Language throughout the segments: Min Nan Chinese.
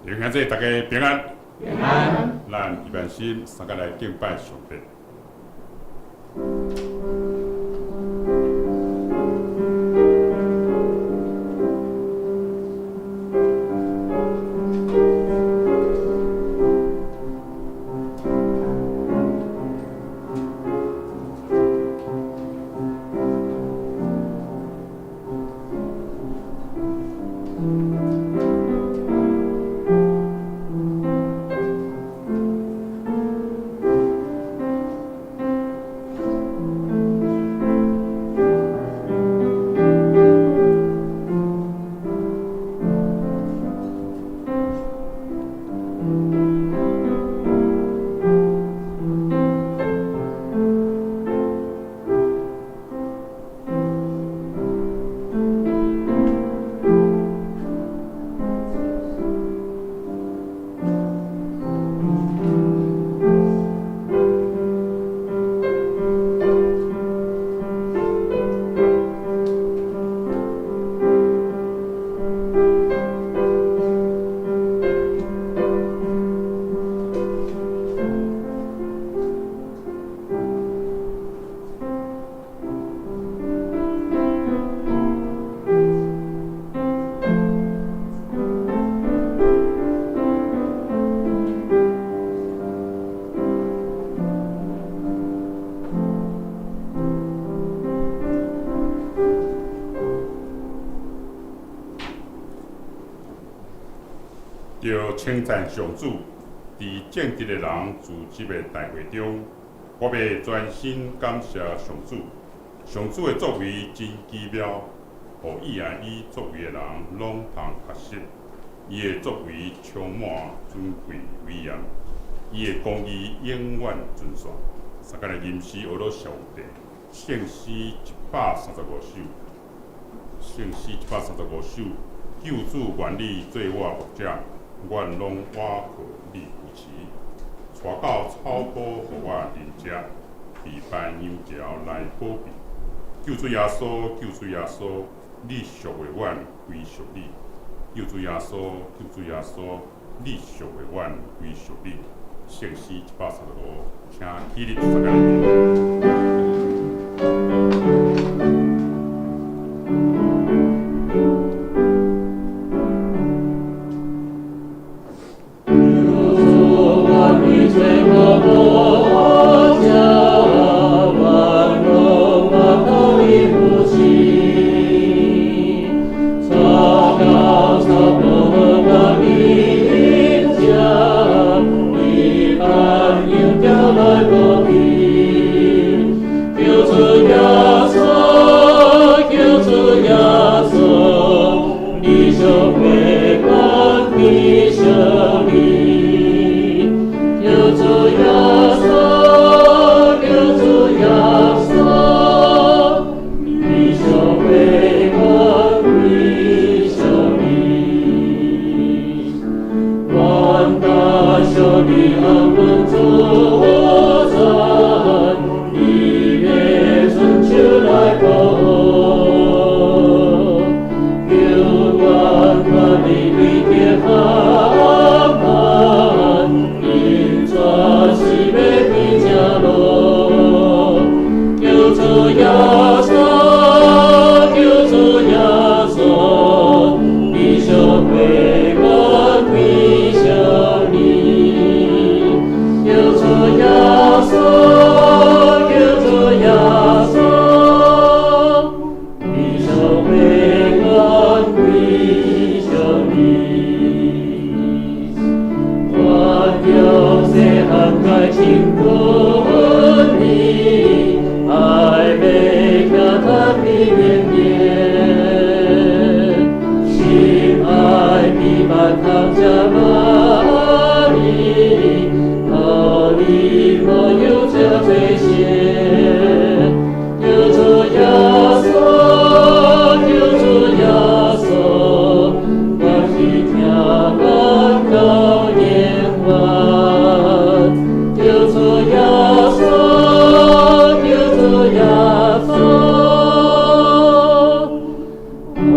弟兄姊妹，大家平安。平安。咱預備心，三個來敬拜上帝。著稱讚上主，佇正直的人聚集的大會中，我欲專心感謝上主。上主的作為真奇妙，予倚愛伊作為的人攏通學習。伊的作為充滿尊貴威嚴，伊的公義永遠存續。三個來吟詩學做上帝，聖詩135首，聖詩135首，救主願你做我牧者，阮攏倚靠你扶持，帶到草坡予我啉食，備辦羊羔來保庇。救主耶穌，救主耶穌，你贖的阮歸屬你。救主耶穌，救主耶穌，你贖的阮歸屬你。聖詩135，請起立，三個。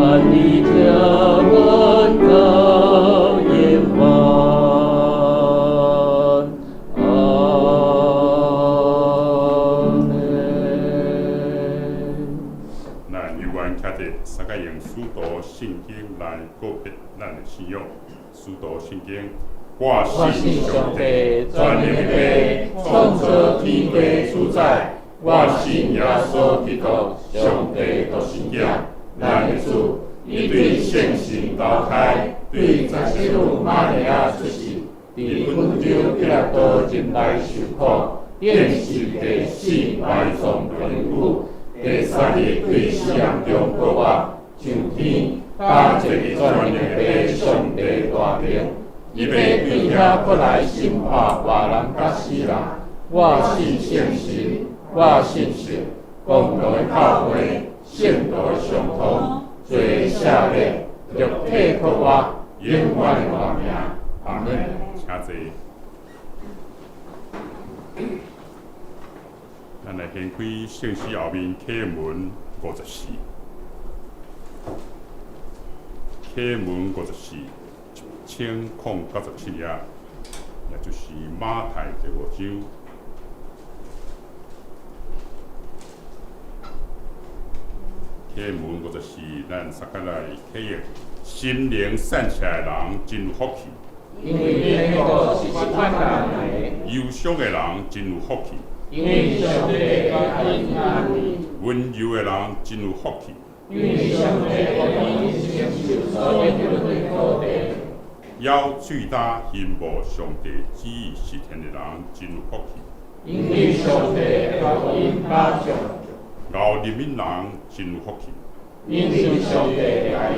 願你聽阮到永遠。咱的信仰。使徒信經，我我信信上帝，上帝，全能的父，創造天地主宰。我信耶穌基督，上帝獨生子，咱的主，伊對聖神投胎，對十聖母瑪利亞出世，佇本丟彼拉多入來受苦，釘十架死埋葬懸苦，第三日對死人中復活，上天，搭坐佇全能的父上帝大爿。伊欲對遐閣來審判活人佮死人。我信聖神，我信聖公同的教會，聖徒的相通，罪赦免，肉體復活，永遠的活命。阿門。請坐。咱來掀開聖詩後面啟文54，啟文54，1097頁，也就是馬太第五章。啟文54，咱三個來啟應。心靈散赤的人真有福氣，因為天國是這款人的，憂傷的人真有福氣，因為上帝會共𪜶安慰，溫柔的人真有福氣，因為上帝會予𪜶承受所應得的土地。枵喙焦欣慕上帝旨意實現的人真有福氣，因為上帝會予𪜶飽足。熬憐憫人真有福氣，因為上帝會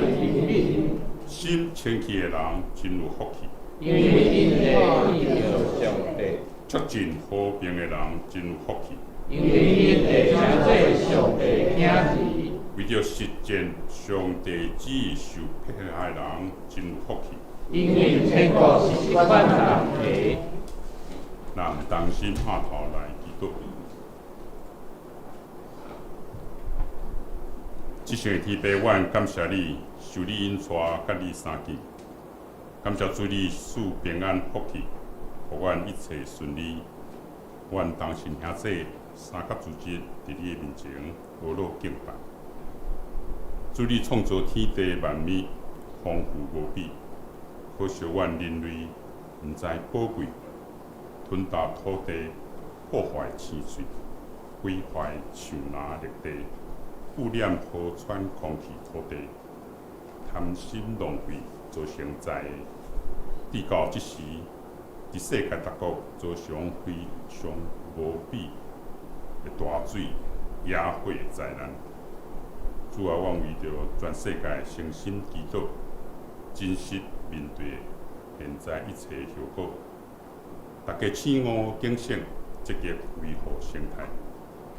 予𪜶憐憫。心清氣的人真有福氣，因為𪜶會見著上帝。促進和平的人真有福氣，因為𪜶會稱做上帝囝兒。為著實踐上帝旨意受迫害的人真有福氣。因為天國是這款人的。咱同心阿頭來祈禱。至聖的天父，阮感謝你，受你引帶，佮你相見。感謝主你賜平安福氣，予阮一切順利。阮同心兄弟三甲組織佇你的面前呵咾敬拜。主你創造天地萬物，豐富無比。可惜阮人類毋知寶貴，吞噬土地，破壞青翠，毀壞樹林綠地，污染河川空氣土地，貪心浪費，造成災禍。直到這時，佇世界各國造成非常無比的大水、野火的災難。主啊，阮為著全世界誠心祈禱，真實面對現在一切後果。大家醒悟警醒，積極維護生態，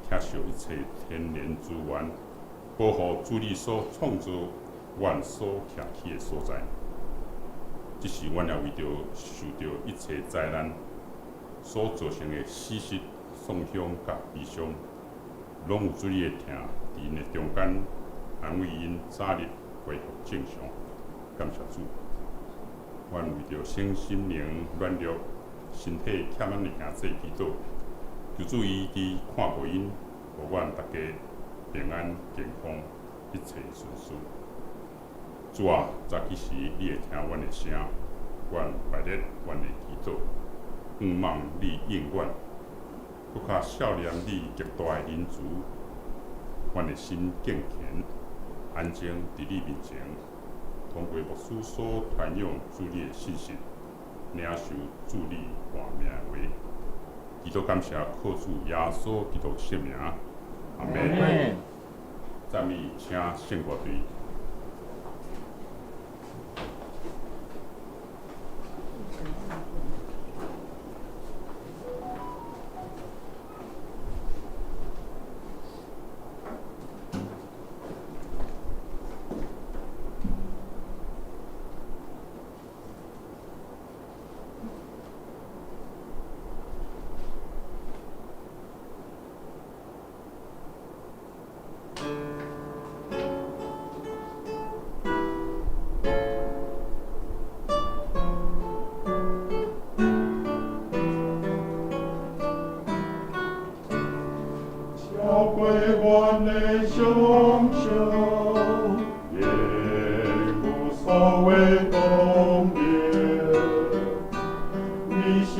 徛惜一切天然資源，保護主你所創造、阮所徛起的所在。這時，阮也為著受著一切災難所造成的死失、創傷佮悲傷，攏有主你的疼佇𪜶的中間，安慰𪜶早日恢復正常。感謝主，阮為著身心靈軟弱、身體欠滿的兄弟祈禱，求主醫治看顧𪜶，予阮大家平安健康，一切順遂。主啊，早起時你會聽阮的聲，阮拜日阮的祈禱，向望你應阮，閣較數念你極大的仁慈，阮的心敬虔，安靜佇你面前，通過牧師所傳揚主你的信息，領受主你活命的話。祈禱感謝靠主耶穌基督聖名，阿門。讚美，請聖歌隊。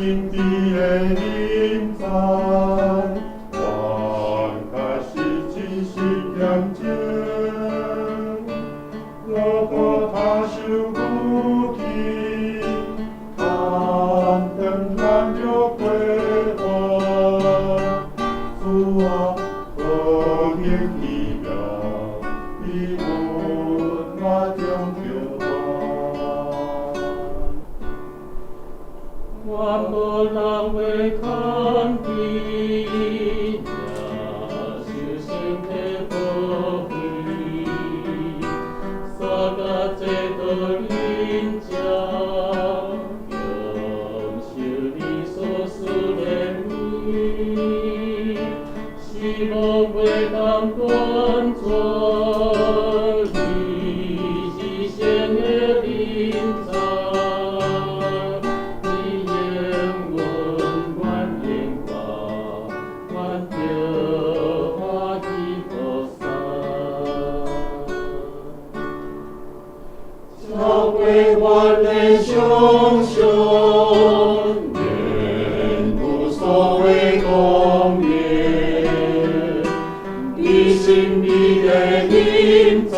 神秘的臨在，原來是真實恬靜。若無他受武器，砍斷咱著規劃。主啊，何等奇妙，你溫暖中著我。願無人會看見，耶穌身體寶貴，三甲這道靈糧，享受你所賜憐憫，希望袂當斷絕，你是神的臨在。你應允阮眼光，阮著歡喜菩薩。超過阮的想像，連無所謂講明。你神秘的臨在，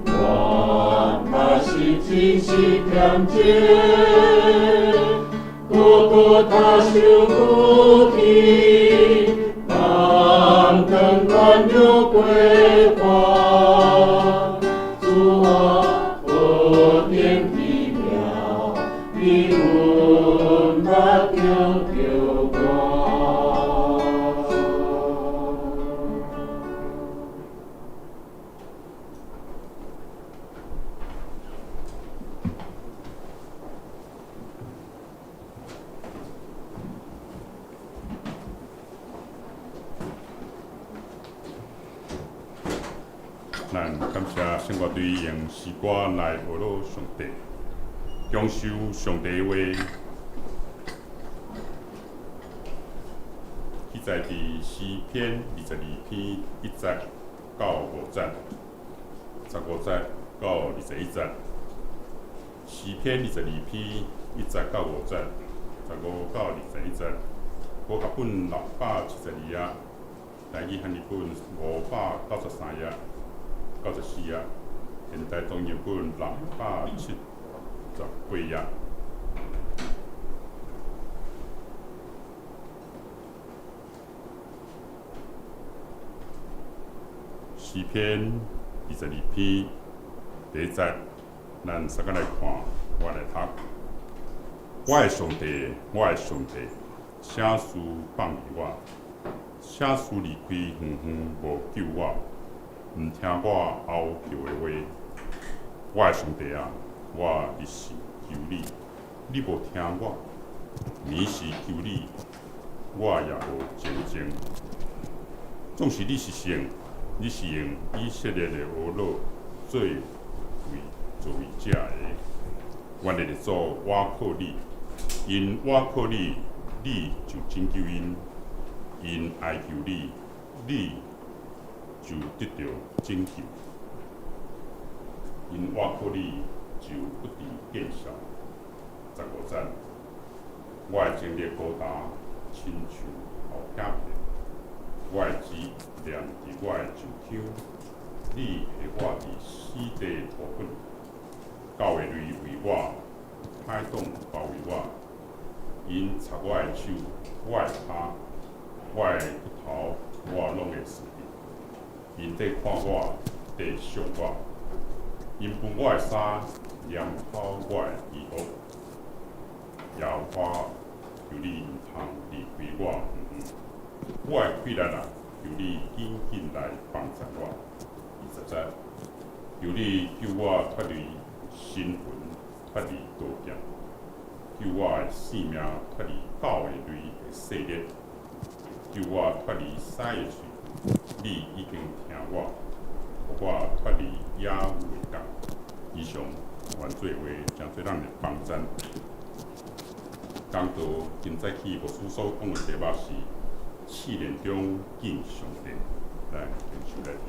原來是真實恬靜。孤獨他受苦氣，擔當咱著規劃。主啊，何等奇妙，你溫暖中著我。咱感謝聖樂隊用詩歌來學樂上帝，享受上帝話。記載佇詩篇22篇1節到5節，15節到21節。詩篇22篇1節到5節，15到21節。和合本672頁，台語漢譯本593頁。94頁，現代中譯本678頁。詩篇22篇第一節，咱三個來看，我來讀。我的上帝，我的上帝，啥事放棄我？啥事離開遠遠無救我？毋聽我哀求的話。我的上帝啊，我日時求你，你無聽我；暝時求你，我也無靜靜。總是你是聖，你是用以色列的呵咾做為作為者的。願你的主倚靠你，𪜶倚靠你，你就拯救𪜶；𪜶哀求你，你就得著拯救。𪜶倚靠你，就不致見笑。15節，我的精力高達，親像厚片片；我的舌黏佇我的上腔，你下我佇死地塗粉。狗的雷圍我，歹黨包圍我，𪜶插我的手，我的跤，我的骨頭，我攏會算得。𪜶佇看我，佇笑我，𪜶分我的衫，量剖我的衣服。耶和華，求你毋通離開我遠遠，我的氣力啊，求你緊緊來幫助我。20節，求你救我脫離神魂，脫離刀劍，救我的性命脫離狗的雷的勢力，救我脫離獅的喙。你已經聽我，予我脫離野牛的角。以上願這話成做咱的幫贊。講道今早起牧師所講的題目是試煉中見上帝，來，繼續來聽。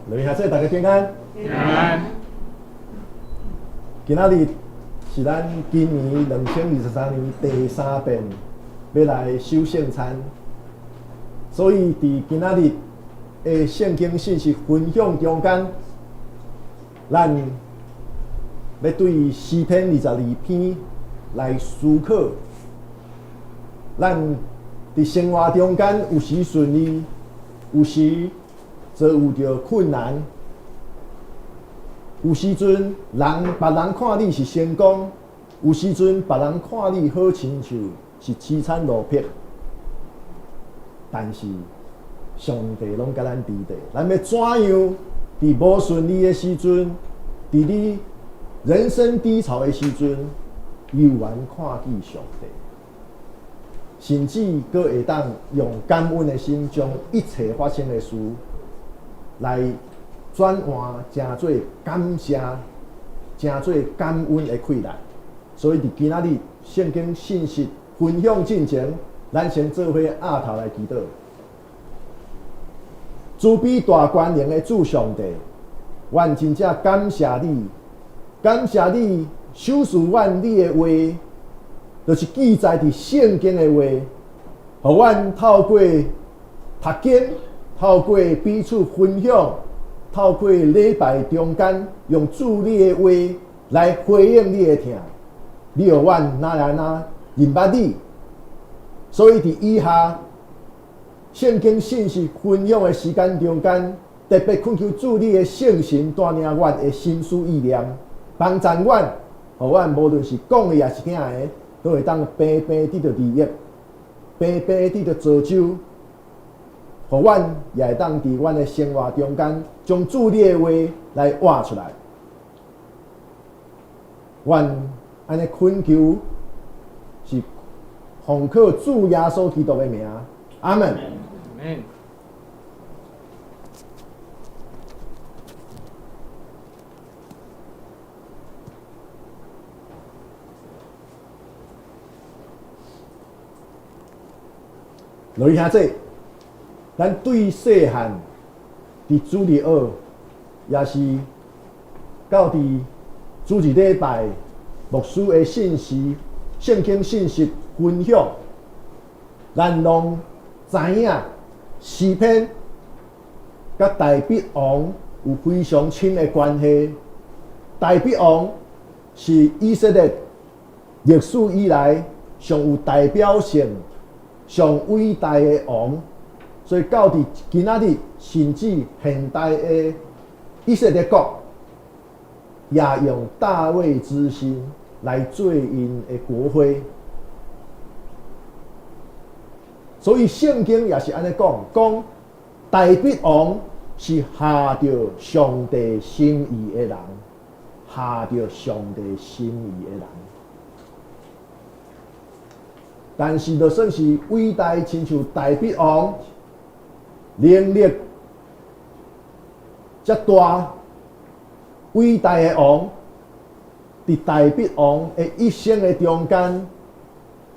各位兄弟，大家平安。平安。今仔日是咱今年2023年第三遍欲來守聖餐，所以佇今仔日的聖經信息分享中間，咱欲對詩篇22篇來思考。咱佇生活中間有時順利，有時遭遇著困難，有時陣別人看你是成功，有時陣別人看你好親像是淒慘落魄。但是上帝攏佮咱佇咧，咱欲怎樣佇無順利的時陣，佇你人生低潮的時陣，猶原看見上帝，甚至閣會當用感恩的心，將一切發生的事來轉換，成做感謝，成做感恩的氣力。所以佇今仔日聖經信息分享進前，咱先做伙徉頭來祈禱。慈悲大權能的主上帝，阮真正感謝你，感謝你賞賜阮你的話，就是記載佇聖經的話，予阮透過讀經，透過彼此分享，透過禮拜中間，用主你的話來回應你的疼，你予阮哪來哪認捌你。所以佇以下聖經信息分享的時間中間，特別懇求主你的聖神帶領阮的心思意念，幫助阮，予阮無論是講的抑是聽的，都會當平平得著利益，平平得著造就，予阮也會當佇阮的生活中間，將主你的話來活出來。阮按呢懇求，是奉靠主耶穌基督的名，阿門。各位兄弟，咱對細漢佇主日學，也是到佇主日禮拜牧師的信息、聖經信息分享，咱攏知影詩篇佮大衛王有非常深的關係。大衛王是以色列歷史以來上有代表性、上偉大的王，所以到佇今仔日，甚至現代的以色列國，也用大衛之星來做𪜶的國徽。所以聖經也是按呢講，講大衛王是合著上帝心意的人，合著上帝心意的人。但是，就算是偉大，親像大衛王，能力遮大，偉大的王，佇大衛王的一生的中間，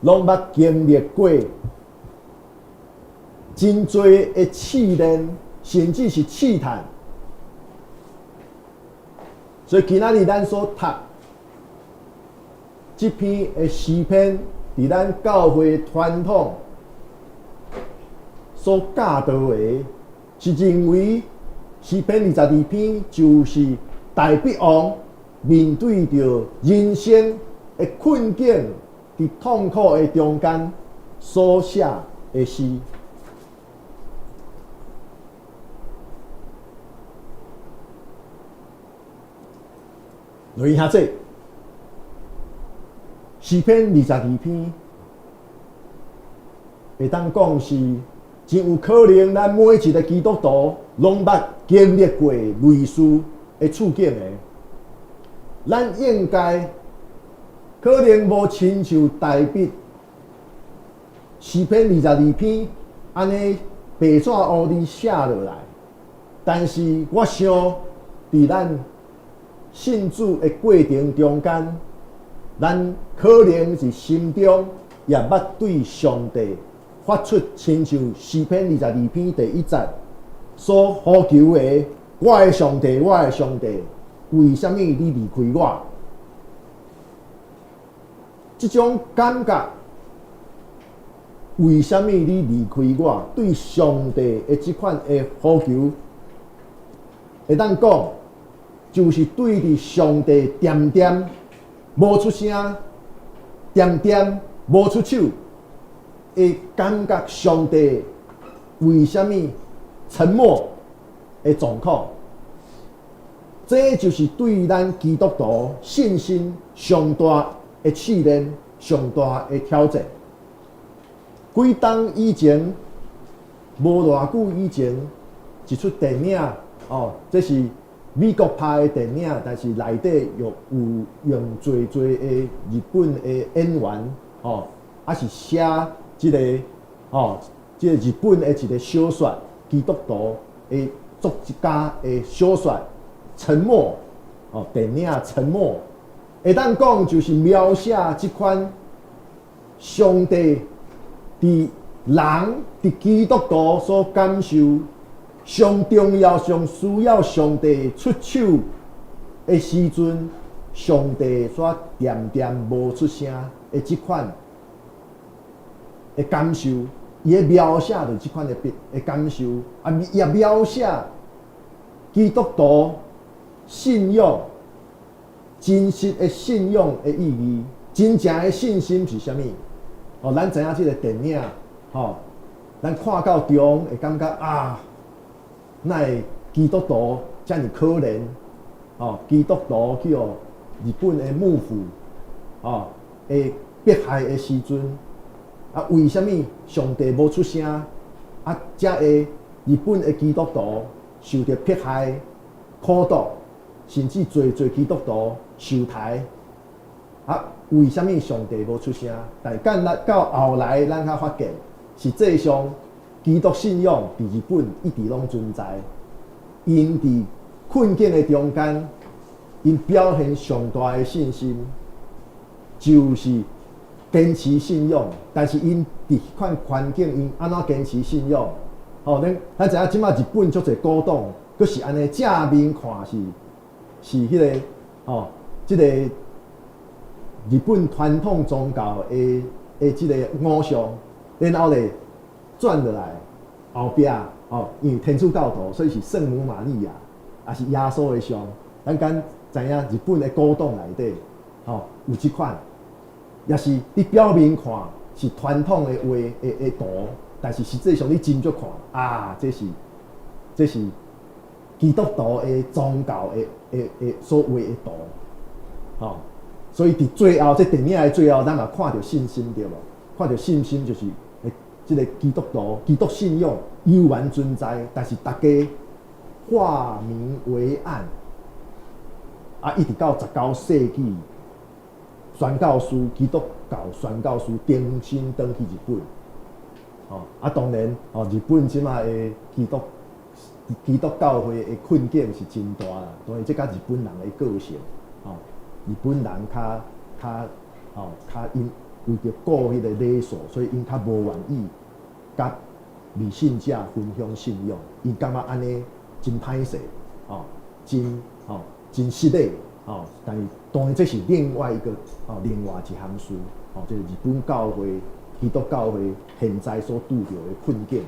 攏捌經歷過真濟的試煉，甚至是試探。所以今仔日咱所讀這篇的詩篇，佇咱教會傳統所教導的，是認為詩篇22篇就是大衛王面對著人生的困境，佇痛苦的中間所寫的詩。各位兄弟，詩篇22篇，會當講是真有可能，咱每一个基督徒攏捌經歷過類似的處境的。咱應該可能無親像大衛詩篇22篇按呢白紙烏字寫落來，但是我想，佇咱信主的過程中間，咱可能是心中也捌對上帝發出親像詩篇22篇第一節所呼求的我的上帝，我的上帝，為啥物你離開我？這種感覺，為啥物你離開我？對上帝的這款的呼求，會當講，就是對佇上帝恬恬無出聲，恬恬無出手，會感覺上帝為啥物沉默的狀況。這就是對咱基督徒信心上大的試煉，上大的挑戰。幾冬以前，無偌久以前，一齣電影哦，這是美國拍的電影，但是內底又有用濟濟的日本的演員哦，啊是寫這个哦，這个日本的一个小說，基督徒的作家的小說《沉默》哦，電影《沉默》會當講就是描寫這款上帝佇人佇基督徒所感受上重要、上需要上帝出手的時陣，上帝煞恬恬無出聲的這款的感受，伊咧描寫著這款的筆的感受，啊，也描寫基督徒信仰真實的信仰的意義，真正的信心是啥物？哦，咱知影這个電影，吼，咱看到中會感覺啊，哪會基督徒遮爾可憐？哦，基督徒去予日本的幕府，哦，會迫害的時陣，啊，為啥物上帝無出聲？啊，才會日本的基督徒受著迫害、苦毒，甚至濟濟基督徒受刣。啊，為啥物上帝無出聲？但是到後來，咱才發現，實際上基督信仰佇日本一直攏存在。𪜶佇困境的中間，𪜶表現上大的信心，就是堅持信仰。但是𪜶佇彼款環境，𪜶按怎堅持信仰？吼，咱知影這馬日本足濟古董，閣是按呢正面看是彼个吼，這个日本傳統宗教的這个偶像，然後咧轉落來後壁吼，因為天主教徒，所以是聖母瑪利亞，也是耶穌的像。咱敢知影日本的古董內底，吼有這款，也是你表面看是傳統的畫的圖，但是實際上你斟酌看啊，這是基督徒的宗教的所畫的圖，吼。所以佇最後，這電影的最後，咱嘛看著信心對無？看著信心就是，這个基督徒、基督信仰猶原存在，但是大家化明為暗，啊，一直到19世紀，宣教師基督教宣教師重新轉去日本，吼啊，當然，吼日本這馬的基督教會的困境是真大啦，當然這佮日本人的個性，吼。日本人較吼較𪜶為著顧彼个禮數，所以𪜶較無願意佮未信者分享信仰。𪜶感覺按呢真歹勢，吼，真吼真失禮，吼。但是當然這是另外一個吼，另外一項事，吼，這是日本教會、基督教會現在所拄著的困境，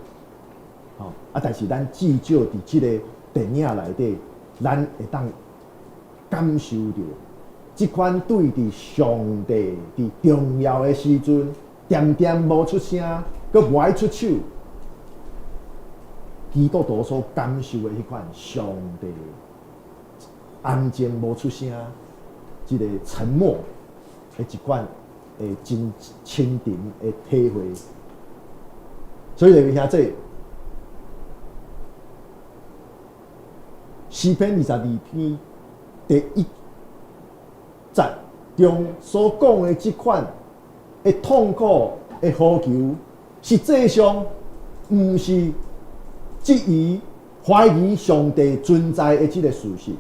吼。啊，但是咱至少佇這個電影內底，咱會當感受著。這款對佇上帝佇重要的時陣，恬恬無出聲，閣無愛出手，基督徒所感受的彼款上帝安靜無出聲，這个沉默的一款的真深沉的體會。所以，弟兄姊，詩篇22篇第一節中所講的這款的痛苦的呼求，實際上毋是質疑、懷疑上帝存在的這个事實。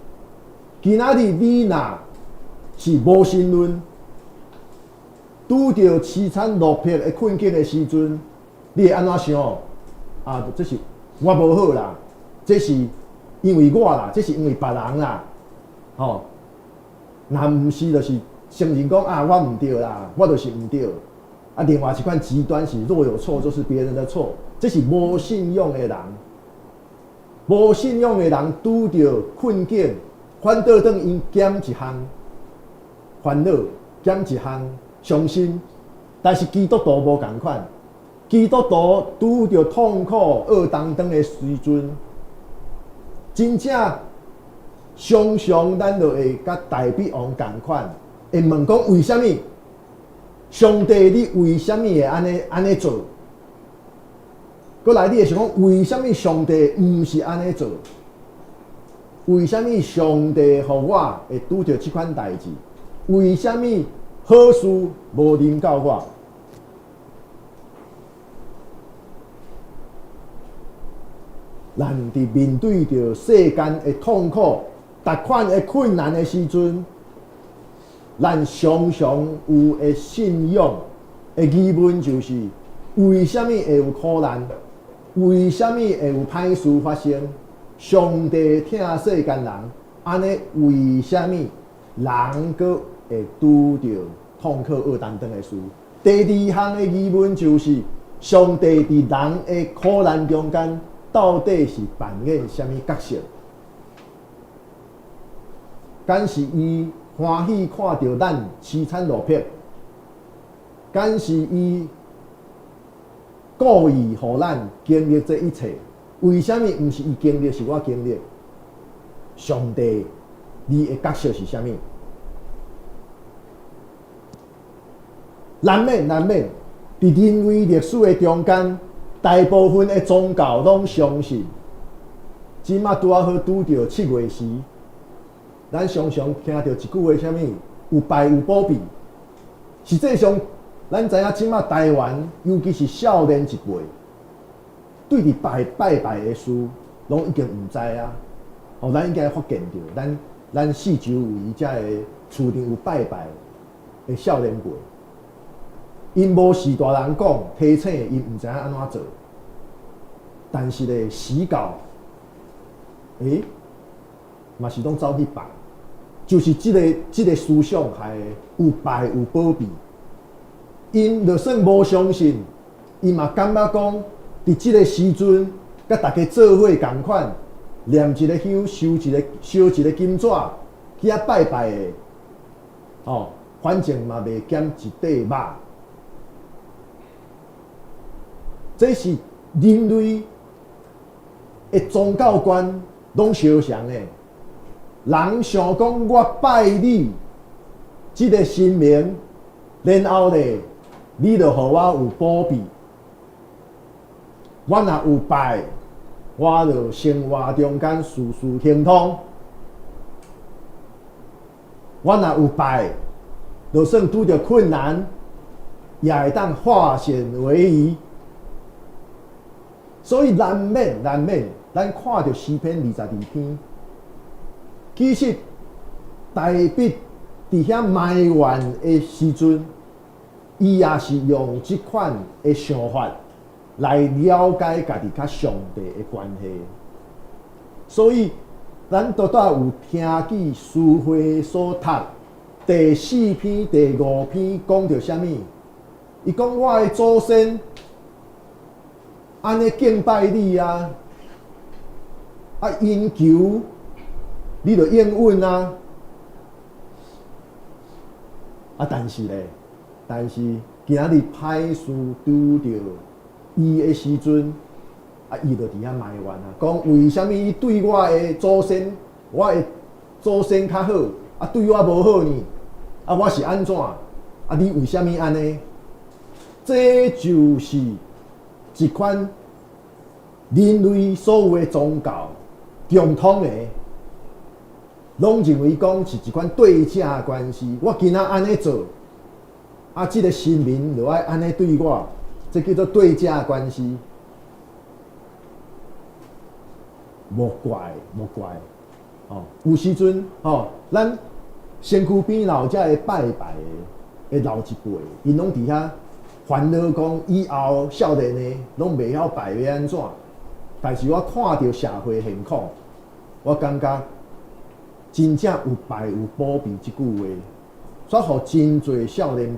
今仔日你若是無神論，拄著淒慘落魄的困境的時陣，你會按怎想？啊，這是我無好啦，這是因為我啦，這是因為別人啦，吼。若毋是，就是承認講啊，我毋對啦，我就是毋對。啊，另外一款極端是若有錯就是別人的錯，這是無信仰的人。無信仰的人拄著困境，反倒轉𪜶減一項煩惱，減一項傷心。但是基督徒無仝款，基督徒拄著痛苦惡當當的時陣，真正常常咱就會佮大衛王仝款，會問講為啥物？上帝你為啥物會按呢按呢做？閣來你會想講為啥物上帝毋是按呢做？為啥物上帝予我會拄著這款代誌？為啥物好事無臨到我？咱佇面對著世間的痛苦、逐款的困難的時陣，咱常常有的信仰的疑問就是：為啥物會有苦難？為啥物會有歹事發生？上帝疼世間人，按呢為啥物人閣會拄著痛苦惡當當的事？第二項的疑問就是：上帝佇人的苦難中間，到底是扮演啥物角色？敢是伊歡喜看著咱淒慘落魄？敢是伊故意予咱經歷這一切？為啥物毋是伊經歷，是我經歷？上帝，你的角色是啥物？難免難免，佇人類歷史的中間，大部分的宗教攏相信，這馬拄仔好拄著七月時，咱常常聽著一句話，啥物有拜有保庇。實際上，咱知影這馬台灣，尤其是少年一輩，對佇拜拜拜的事，攏已經毋知啊。哦，咱應該發現著，咱咱四周圍遮个厝頂有拜拜的少年輩，𪜶無序大人講提醒，𪜶毋知影按怎做。但是咧，時到，欸，嘛是攏走去拜，就是這个這个思想害有拜有保庇。𪜶就算無相信，伊嘛感覺講，佇這个時陣，佮大家做伙仝款，念一个香，收一个燒一个金紙，去遐拜拜的，哦，反正嘛袂減一塊肉。這是人類的宗教觀攏相像的。人想講我拜你，這个神明，然後咧，你就予我有保庇。我若有拜，我就生活中間事事亨通。我若有拜，就算拄著困難，也會當化險為夷。所以難免難免，咱看著詩篇22篇，其實大衛佇遐埋怨的時陣，伊也是用這款的想法來了解家己佮上帝的關係。所以，咱拄才有聽見書會所讀第四篇、第五篇講著啥物？伊講我的祖先按呢敬拜你啊，啊，𪜶求你就應允啊，啊，但是咧，但是今仔日歹事拄著伊的時陣，啊，伊就佇遐埋怨啊，講為啥物你對我的祖先，我的祖先較好，啊，對我無好呢？啊，我是按怎？啊，你為啥物按呢？這就是一款人類所有的宗教共通的，攏認為講是一款對正關係。我今仔按呢做，啊，這个神明就愛按呢對我，這叫做對正關係。無怪，無怪，哦，有時陣，哦，咱身軀邊若有遮个拜拜的老一輩，𪜶攏佇遐煩惱講以後少年的攏袂曉拜欲按怎。但是我看著社會現況，我感覺真正有拜有保庇這句話，煞予真濟少年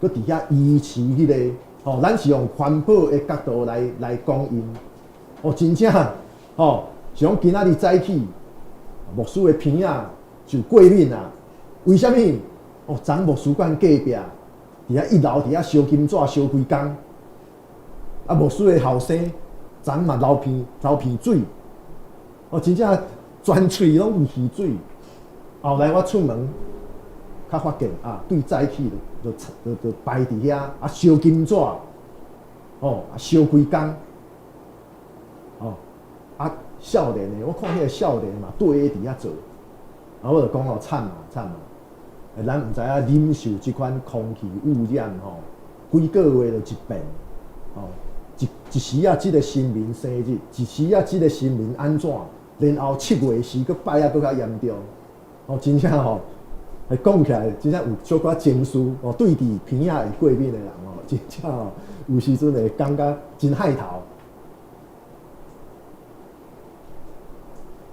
輩，閣佇遐維持彼個，吼，咱是用環保的角度來講𪜶，哦，真正，吼，像今仔日早起，牧師的鼻仔就過敏啊，為啥物？哦，昨牧師館隔壁，佇遐一樓佇遐燒金紙燒規工，啊，牧師的後生，昨嘛流鼻水，哦，真正全喙攏有鼻水。後來我出門，較發現啊，對早起就擺佇遐啊，燒金紙，哦，燒規工，哦，啊，少年的，我看彼個少年嘛，綴佇遐做，啊，我就講哦，慘啊慘啊！咱毋知影忍受這款空氣污染吼，幾個月就一變，吼，一時仔這個神明生日，一時仔這個神明按怎，然後7月時閣拜啊閣較嚴重，哦，真正吼，講起來真正有小可情緒哦，對佇鼻仔會過敏的人哦，真正吼有時陣會感覺真害頭。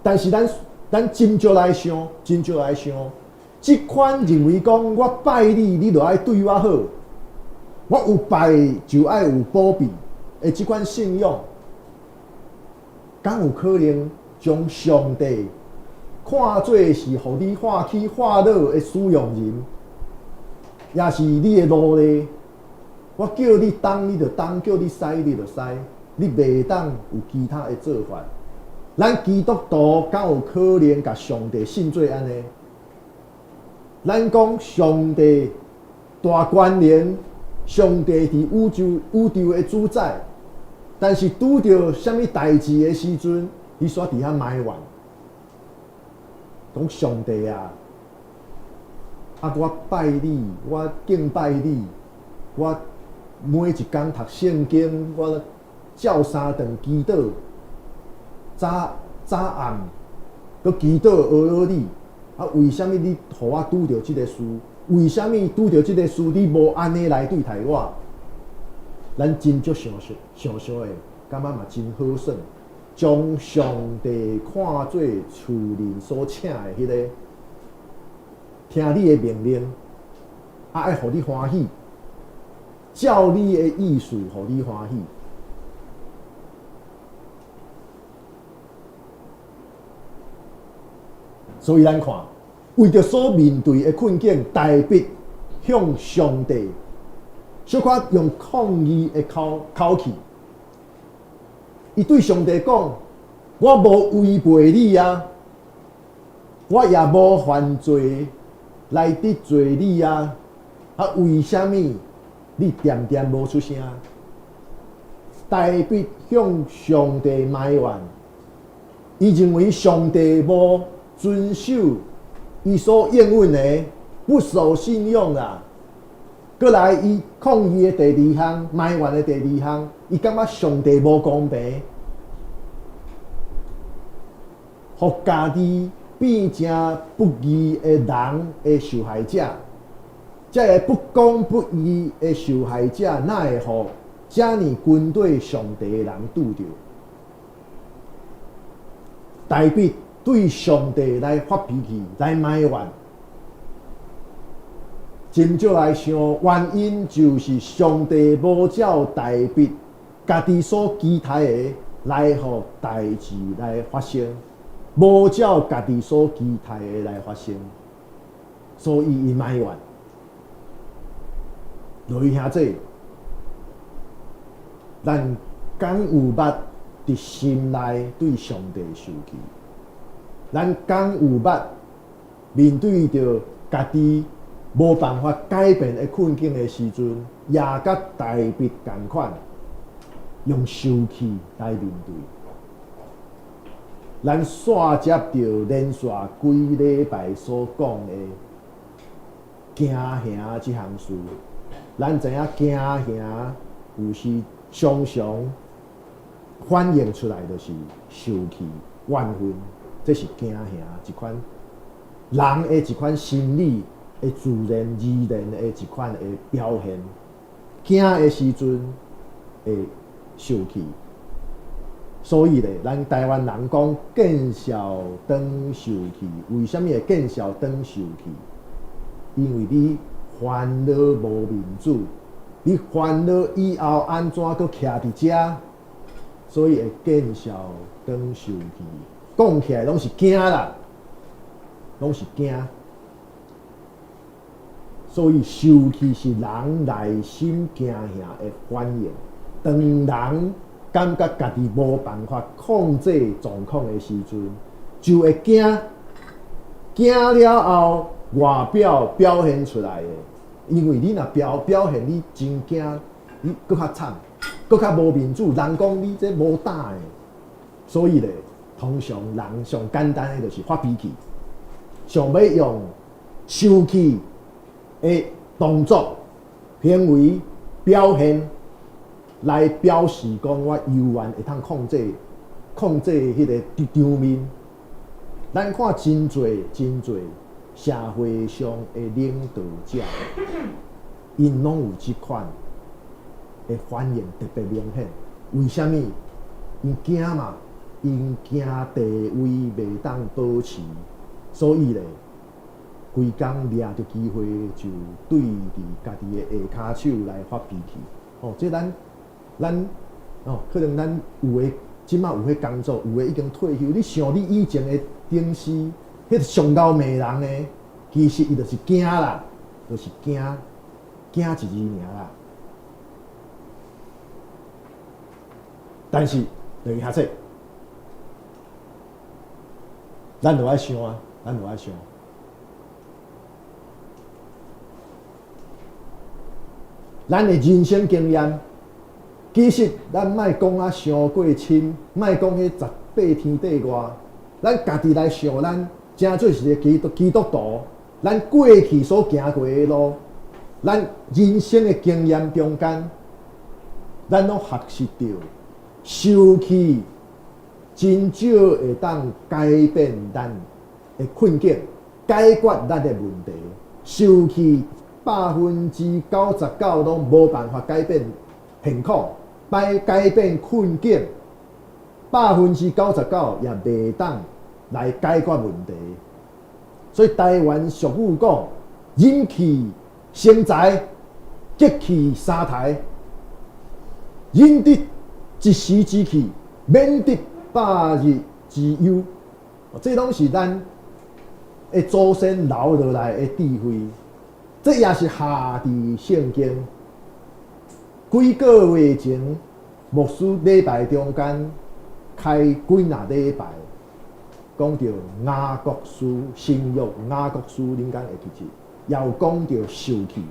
但是咱真少來想，真少來想，這款認為講我拜你，你就愛對我好，我有拜就愛有保庇的這款信仰，敢有可能將上帝看做是予你歡喜歡樂的使用人，也是你的奴隸？我叫你東你就東，叫你西你就西，你袂當有其他的做法。咱基督徒敢有可能共上帝信做按呢？咱講上帝大權能，上帝佇宇宙的主宰，但是拄著啥物代誌的時陣，伊煞佇遐埋怨，講上帝啊，啊我拜你，我敬拜你，我每一工讀聖經，我照三頓祈禱，早早暗閣祈禱阿羅你，啊為啥物你予我拄著這個事？為啥物拄著這個事你無按呢來對待我？咱真足想想想想的，感覺嘛真好耍，將上帝看做厝裡所請的彼個，聽你的命令，啊愛予你歡喜，照你的意思予你歡喜。所以咱看，為著所面對的困境，大衛向上帝小可用抗議的口氣，伊對上帝講：我無違背你啊，我也無犯罪來得罪你啊，啊，為啥物你恬恬無出聲？大衛向上帝埋怨，伊認為上帝無遵守伊所應允的，不守信用啦。閣來，伊抗議的第二項，埋怨的第二項，伊感覺上帝無公平，予家己變成不義的人的受害者。這个不公不義的受害者，哪會予遮爾軍隊上帝的人拄著？大衛對上帝來發脾氣，來埋怨，真少來想，原因就是上帝無照大衛家己所期待的來予代誌來發生，無照家己所期待的來發生，所以伊埋怨。落去兄弟，咱敢有捌佇心內對上帝受氣？咱敢有捌面對著家己無辦法改變的困境的時陣，也佮大衛仝款，用受氣來面對？咱煞接著連續幾禮拜所講的驚嚇這項事，咱知影驚嚇有時常常反映出來就是受氣、怨恨，這是驚嚇一款人的一款心理的自然而然的一款的表現。驚的時陣會受氣，所以咧，咱台灣人講見笑轉受氣，為啥物會見笑轉受氣？因為你煩惱無面子，你煩惱以後按怎閣徛佇遮，所以會見笑轉受氣。講起來攏是驚啦，攏是驚。所以受氣是人內心驚嚇的反應，當人感覺家己無辦法控制狀況的時陣，就會驚，驚了後外表表現出來的，因為你若表現你真驚，你閣較慘，閣較無面子，人講你這無膽的，所以咧，通常人上簡單的就是發脾氣，想欲用受氣的動作、行為表現來表示講我猶原會當控制彼个場面。咱看真濟真濟社會上的領導者，𪜶攏有這款的反應特別明顯。為啥物？𪜶驚嘛，𪜶驚地位袂當保持，所以咧，規工掠著機會就對佇家己的下跤手來發脾氣。哦，這咱哦，可能咱有的這馬有彼工作，有的已經退休。你想你以前的頂司，彼上𠢕罵人的，其實伊就是驚啦，就是驚，驚一字爾啦。但是，就是遐說，咱就愛想啊，咱就愛想。咱的人生經驗，其實咱莫講啊傷過深，莫講彼十八天地外，咱家己來想，咱誠做是一個基督徒，咱過去所行過的路，咱人生的經驗中間，咱攏學習著，受氣真少會當改變咱的困境，解決咱的問題，受氣99%攏無辦法改變現況，擺改變困境，99%也袂當來解決問題。所以台灣俗語講：忍氣生財，激氣三台。忍得一時之氣，免得百日之憂。這攏是咱的祖先留落來的智慧。這也是下佇聖經幾個月前，牧師禮拜中間開幾若禮拜，講著雅各書新約雅各書，恁敢會記得？也有講著受氣，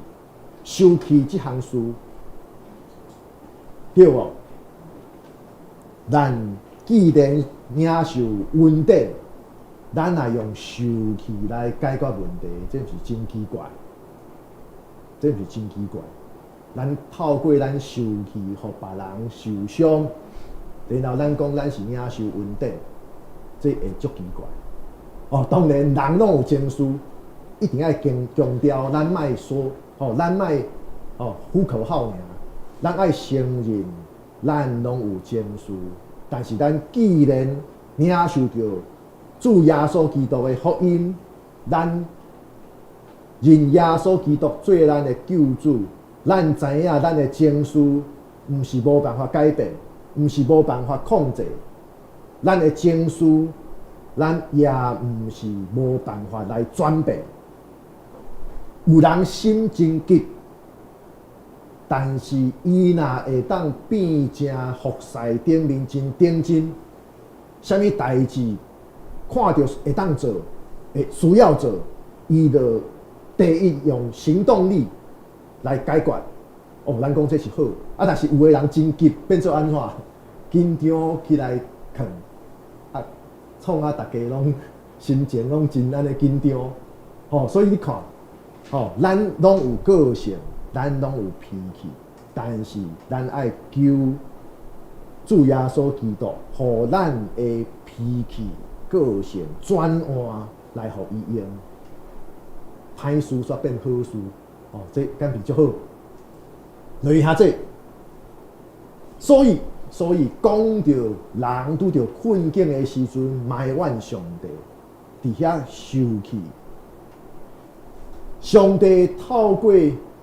受氣這項事，對無？咱既然領受恩典，咱若用受氣來解決問題，這毋是真奇怪？這毋是真奇怪？咱透過咱受氣，予別人受傷，然後咱講咱是領受恩典，這會足奇怪。哦，當然人攏有情緒，一定愛強強調，咱莫說，吼，咱莫哦呼口號爾，咱愛承認，咱攏有情緒，但是咱既然領受著主耶穌基督的福音，咱認耶穌基督做咱的救主，咱知影咱的情緒毋是無辦法改變，毋是無辦法控制，咱的情緒，咱也毋是無辦法來轉變。有人心真急，但是伊若會當變成服侍頂面真認真，啥物代誌看著會當做，會需要做，伊就第一用行動力來解決。哦，咱講這是好，啊，但是有的人真急，變做按怎？緊張起來囥，啊，創啊，逐家攏心情攏真按呢緊張，吼，所以你看，吼，咱攏有個性，咱攏有脾氣，但是咱愛求主耶穌基督，予咱的脾氣、個性轉換來予伊用，歹事煞變好事，哦，這敢是足好。落去遐這，所以所以講著人拄著困境的時陣，埋怨上帝，佇遐受氣。上帝透過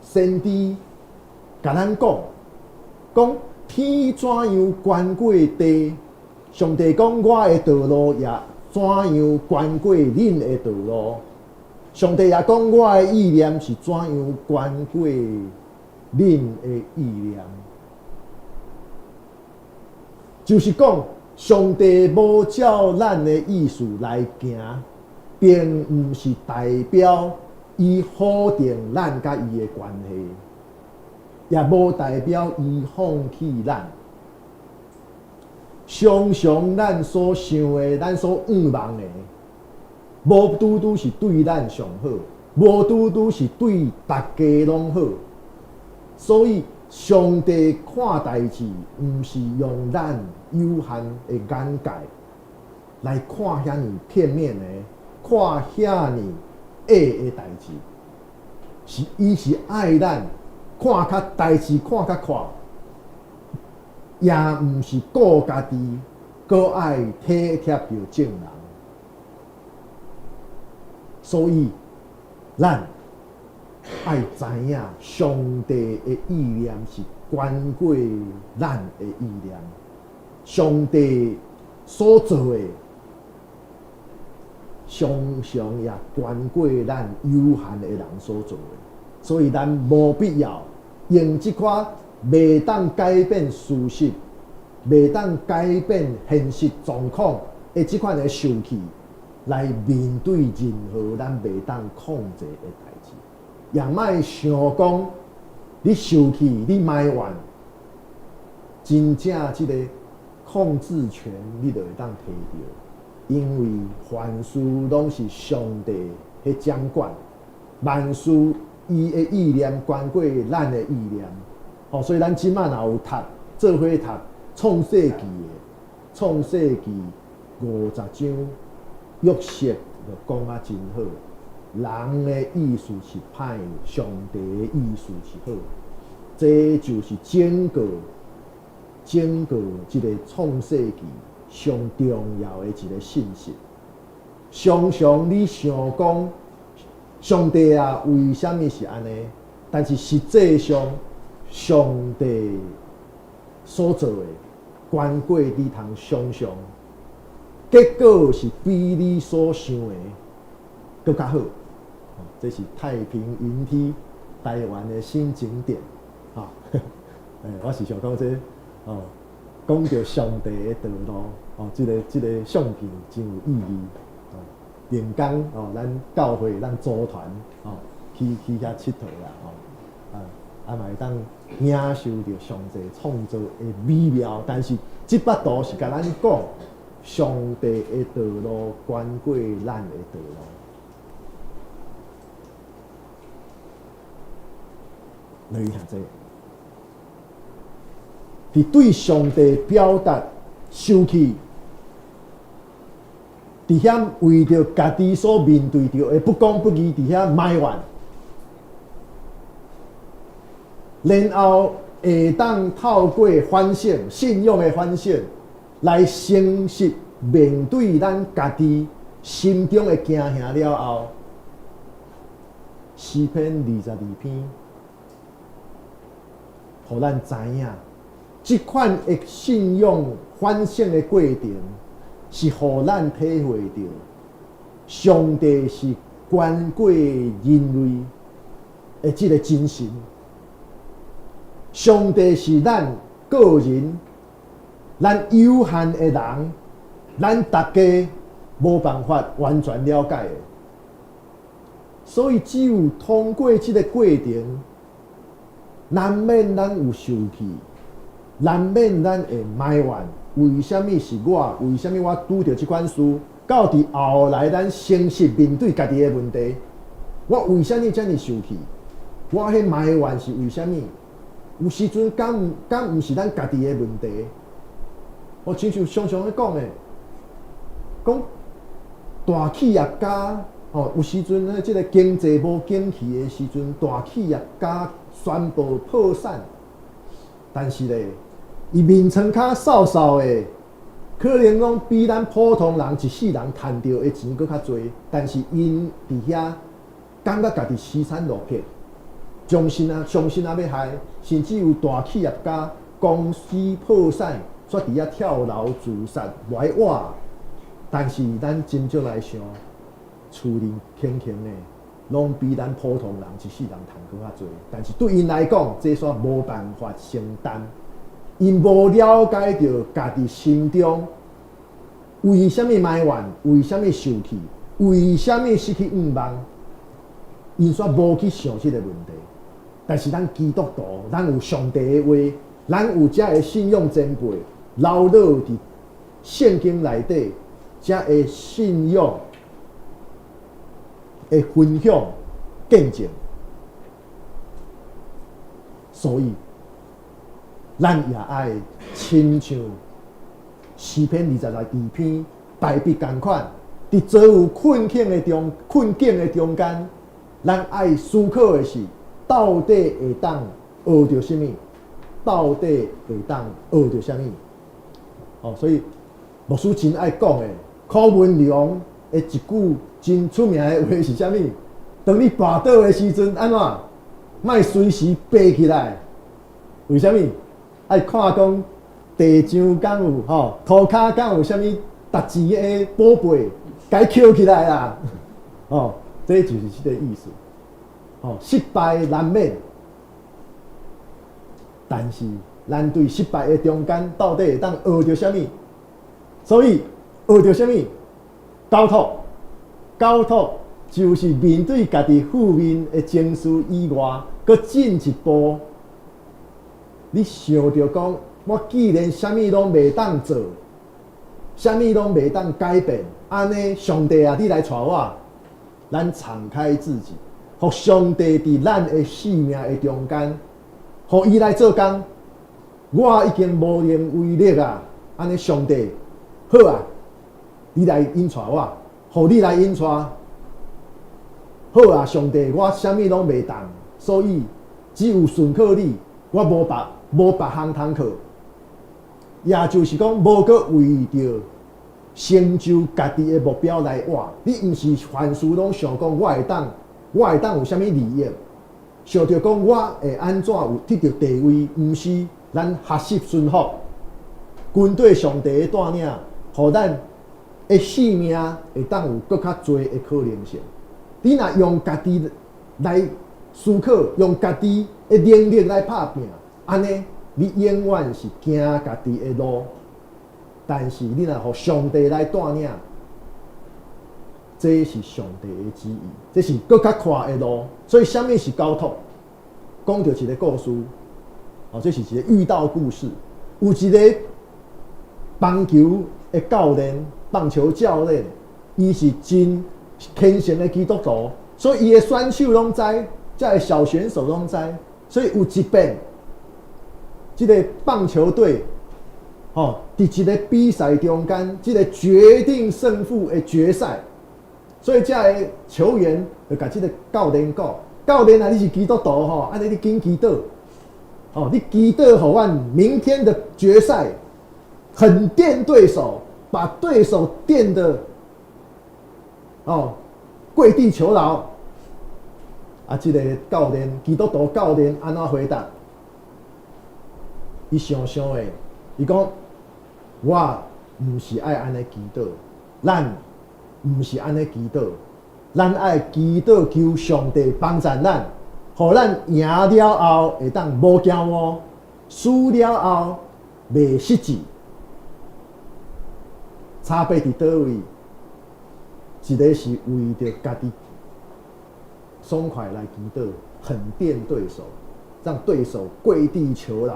先知共咱講，講天怎樣懸過地，上帝講我的道路也怎樣懸過恁的道路。上帝也講我的意念是怎樣懸過恁的意念。就是講，上帝無照咱的意思來行，並毋是代表伊否定咱佮伊的關係，也無代表伊放棄咱。常常咱所想的、咱所向望的，無拄拄是對咱上好，無拄拄是對逐家攏好。所以，上帝看代誌，毋是用咱有限的眼界來看遐爾片面的，看遐爾狹的代誌，是伊是愛咱看較代誌看較闊，也毋是顧家己，閣愛體貼著眾人。所以，咱愛知影上帝的意念是懸過咱的意念，上帝所做的，常常也懸過咱有限的人所做的，所以咱無必要用這款袂當改變事實、袂當改變現實狀況的這款的受氣，來面對任何咱袂當控制的代誌。也莫想講你受氣、你埋怨，真正這个控制權你就會當提著，因為凡事攏是上帝彼掌管，萬事伊的意念懸過咱的意念。吼，所以咱這擺若有讀，做伙讀創世記的，創世記50章，約瑟就講啊真好。人的意思是歹，上帝的意思是好。這就是整個整個這个創世記上重要的一个信息。常常你想講，上帝啊，為啥物是按呢？但是實際上，上帝所做的，懸過你通想象，結果是比你所想的閣較好。這是太平雲梯，台灣的新景點。哈，我是想講這，哦，講著上帝的道路，哦，這个相片真有意義。哦，頂工哦，咱教會咱組團哦，去遐𨑨迌啦，哦，啊嘛會當領受著上帝創造的美妙。但是這幅圖是共咱講，上帝的道路懸過咱的道路。來聽這，佇對上帝表達受氣，佇遐為著家己所面對著的不公不義，佇遐埋怨，然後會當透過反省、信仰的反省，來誠實面對咱家己心中的驚嚇了後，詩篇22篇，予咱知影，這款的信仰反省的過程，是予咱體會著，上帝是懸過人類的這个真神。上帝是咱個人、咱有限的人，咱大家無辦法完全了解的。所以只有通過這个過程，難免咱有受氣，難免咱會埋怨，為啥物是我？為啥物我拄著這款事？到佇後來，咱誠實面對家己的問題，我為啥物遮爾受氣？我彼埋怨是為啥物？有時陣敢毋是咱家己的問題？我親像常常咧講的，講大企業家吼，有時陣咧，這个經濟無景氣的時陣，大企業家宣布破產，但是咧，伊面床跤瘦瘦的，可能攏比咱普通人一世人趁著的錢閣較濟，但是𪜶佇遐感覺家己凄慘落魄，終身啊，傷心啊欲害，甚至有大企業家公司破產，煞佇遐跳樓自殺，無愛活。但是咱真少來想，厝裡輕輕的，攏比咱普通人一世人趁閣較濟。但是對𪜶來講，這煞無辦法承擔。𪜶無了解著家己心中為啥物埋怨，為啥物受氣，為啥物失去願望，𪜶煞無去想這個問題。但是咱基督徒，咱有上帝的話，咱有遮个信仰前輩留落佇聖經內底，遮个信仰的分享見證，所以咱也愛親像詩篇22篇大衛仝款，佇所有困境的中間，咱愛思考的是，到底會當學著啥物？到底會當學著啥物？哦，所以牧師真愛講的，柯文龍的一句真出名的話是啥物？當你跋倒的時陣，按怎？莫隨時爬起來。為啥物？愛看講地上敢有吼，塗跤敢有啥物值錢的寶貝，共抾起來啦！哦，這就是這個意思。哦，失敗難免，但是咱對失敗的中間，到底會當學著啥物？所以學著啥物？交託，交託就是面對家己負面的情緒以外，閣進一步，你想著講，我既然啥物攏袂當做，啥物攏袂當改變，按呢，上帝啊，你來帶我，咱敞開自己，予上帝佇咱的生命的中間，予伊來做工。我已經無能為力啊！按呢，上帝，好啊，你來引帶我，予你來引帶。好啊，上帝，我啥物攏袂當，所以只有順靠你，我無別項通靠。也就是講，無閣為著成就家己的目標來活。你毋是凡事攏想講，我會當有啥物利益？想著講我會按怎有得著地位？毋是，咱學習順服，跟綴上帝的帶領，予咱的生命會當有閣較濟的可能性。你若用家己來思考，用家己的能力來拍拚，按呢，你永遠是行家己的路。但是你若予上帝來帶領，這是上帝的旨意，這是閣較寬的路。所以，啥物是交託？講著一個故事，哦，這是一個喻道故事。有一個棒球的教練，棒球教練，伊是真虔誠的基督徒，所以伊的選手攏知，遮个小選手攏知。所以有一遍，這個棒球隊，吼，佇一個比賽中間，這個決定勝負的決賽，所以遮个球員就共這個教練講：教練啊，你是基督徒吼，按呢你緊祈禱，哦，你祈禱予阮明天的決賽狠電對手，把對手電得哦跪地求饒。啊，這個教練，基督徒教練按怎回答？伊想想的，伊講：我毋是愛按呢祈禱，咱毋是按呢祈禱，咱愛祈禱求上帝幫助咱，予咱贏了後會當無驕傲，輸了後袂失志。差別佇佗位？一個是為著家己爽快來祈禱，狠電對手，讓對手跪地求饒；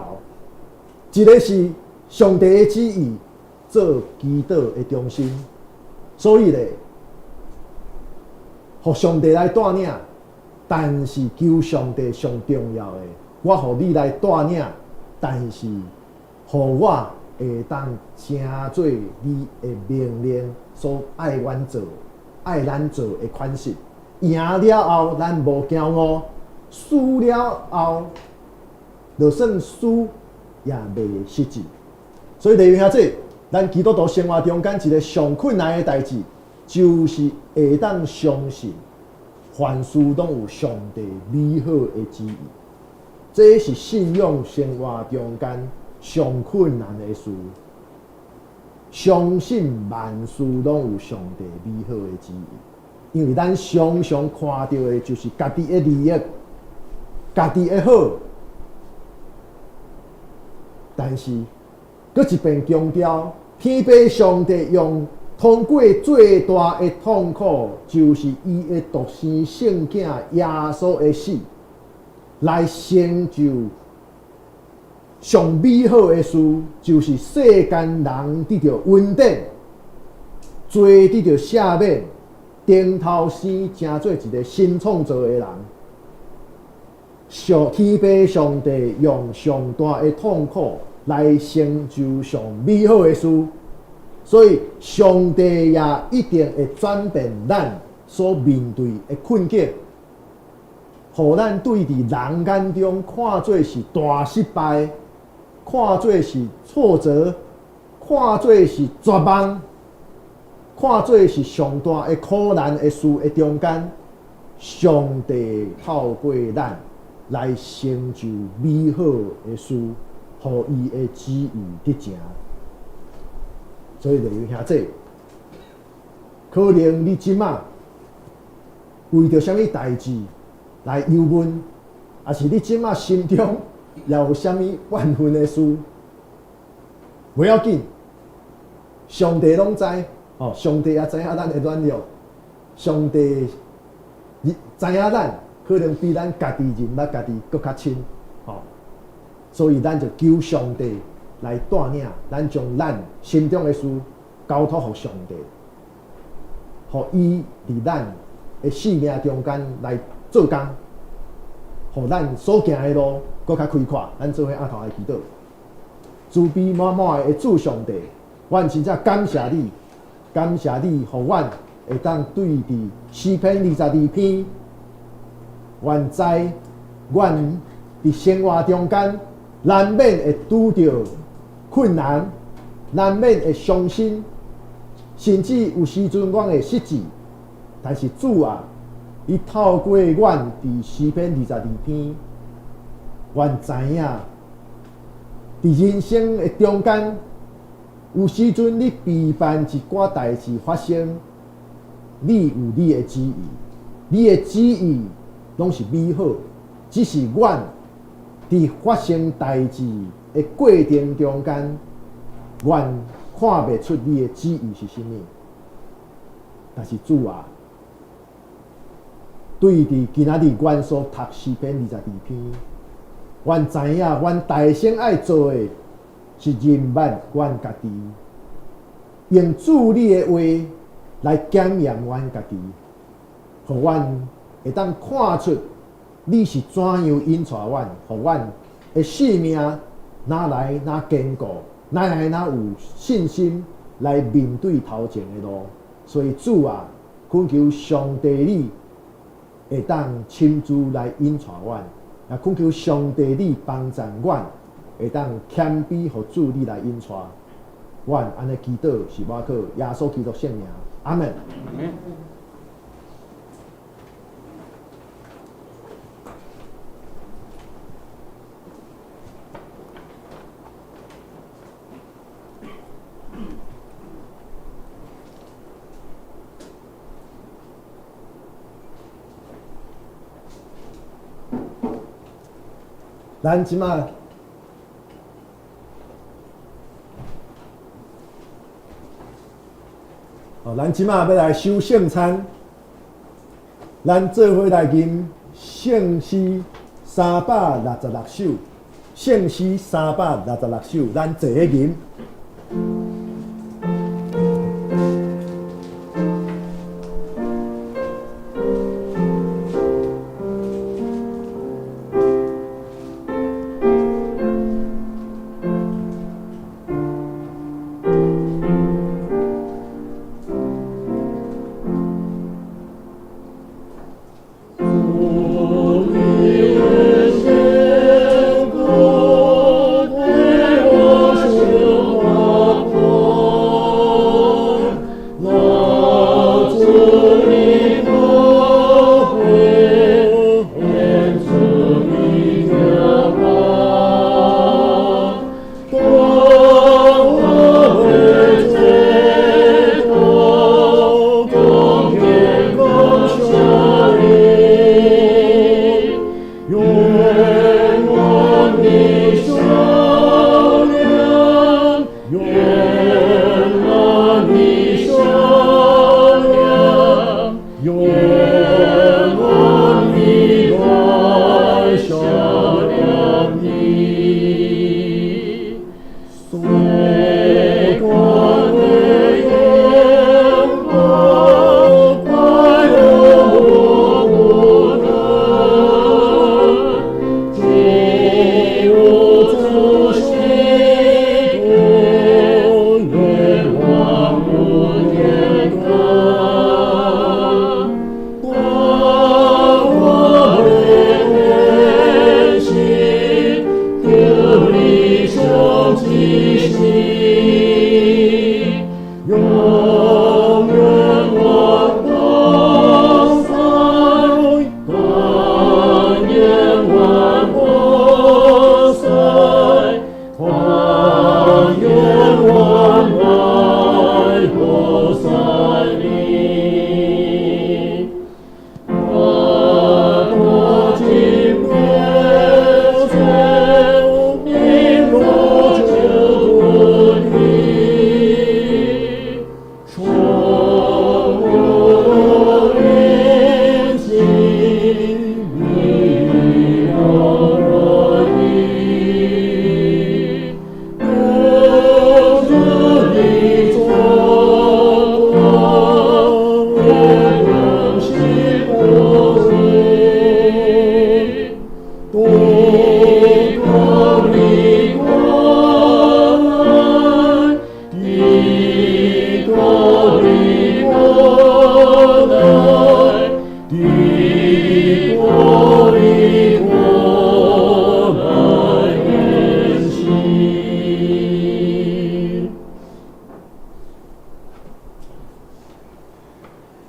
一個是上帝的旨意做祈禱的中心。所以咧，予上帝來帶領，但是求上帝上重要的，我予你來帶領，但是予我會當成做你的命令所愛阮做、愛咱做的款式。贏了後，咱無驕傲；輸了後，就算輸，也袂失志。所以，弟兄兄姊，咱基督徒生活中間一个上困難的代誌，就是會當相信凡事攏有上帝美好的旨意。這是信仰生活中間上困難的事。相信萬事攏有上帝美好的旨意，因為咱常常看到的就是家己的利益、家己的好。但是，閣一遍強調，天父上帝用通過最大的痛苦，就是伊的獨生聖子耶穌的死，來成就上美好的事，就是世間人得著恩典，罪得著赦免，重頭生成做一个新創造的人。上天父上帝用上大的痛苦來成就上美好的事，所以上帝也一定會轉變咱所面對的困境，予咱對佇人眼中看做是大失敗，看做是挫折，看做是絕望，看做是上大的苦難的事的中間，上帝透過咱來成就美好的事，予伊的旨意得成。所以，弟兄兄姊，可能你這馬為著啥物代誌來憂悶，抑是你這馬心中也有啥物怨恨的事，無要緊，上帝攏知，哦，上帝也知影咱的軟弱，上帝知影咱可能比咱家己認捌家己閣較深，吼，所以咱就求上帝來帶領咱，將咱心中的事交託予上帝，予伊佇咱的生命中間來做工，予咱所行的路閣較開闊。咱做伙阿頭來祈禱，慈悲滿滿的主上帝，阮真正感謝你，感謝你，予阮會當對佇詩篇22篇，阮知阮佇生活中間難免會拄著困難，難免會傷心，甚至有時陣阮會失志。但是主啊，你透過阮佇詩篇22篇，阮知影佇人生的中間，有時陣你備辦一寡代誌發生，你有你的旨意，你的旨意攏是美好，只是阮佇發生代誌的過程中間，阮看袂出你的旨意是啥物。但是主啊，對佇今仔日阮所讀詩篇22篇，阮知影阮大先愛做的是認捌阮家己，用主你的話來檢驗阮家己，予阮會當看出你是怎樣引帶阮，予阮的生命哪來哪堅固，哪來哪有信心來面對頭前的路。所以主啊，懇求上帝你會當親自來引帶阮，也懇求上帝你幫助阮，會當謙卑予主你來引帶阮。按呢祈禱是倚靠耶穌基督聖名，阿們。咱這馬，哦，咱這馬欲來守聖餐，咱做伙來吟聖詩366首，聖詩366首，咱坐咧吟。主你的聖潔。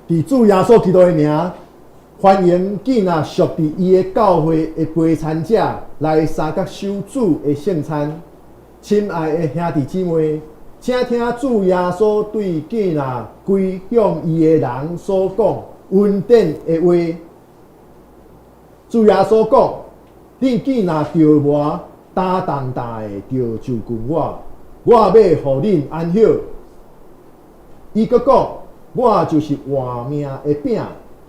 佇主耶穌基督的名，歡迎囝仔屬佇伊的教會的陪餐者來相佮守主的聖餐。親愛的兄弟姊妹，請聽主耶穌對囝仔歸向伊的人所講恩典的話。主耶穌講：恁囝若著魔，焦重重的著就近我，我欲予恁安歇。伊閣講：我就是活命的餅，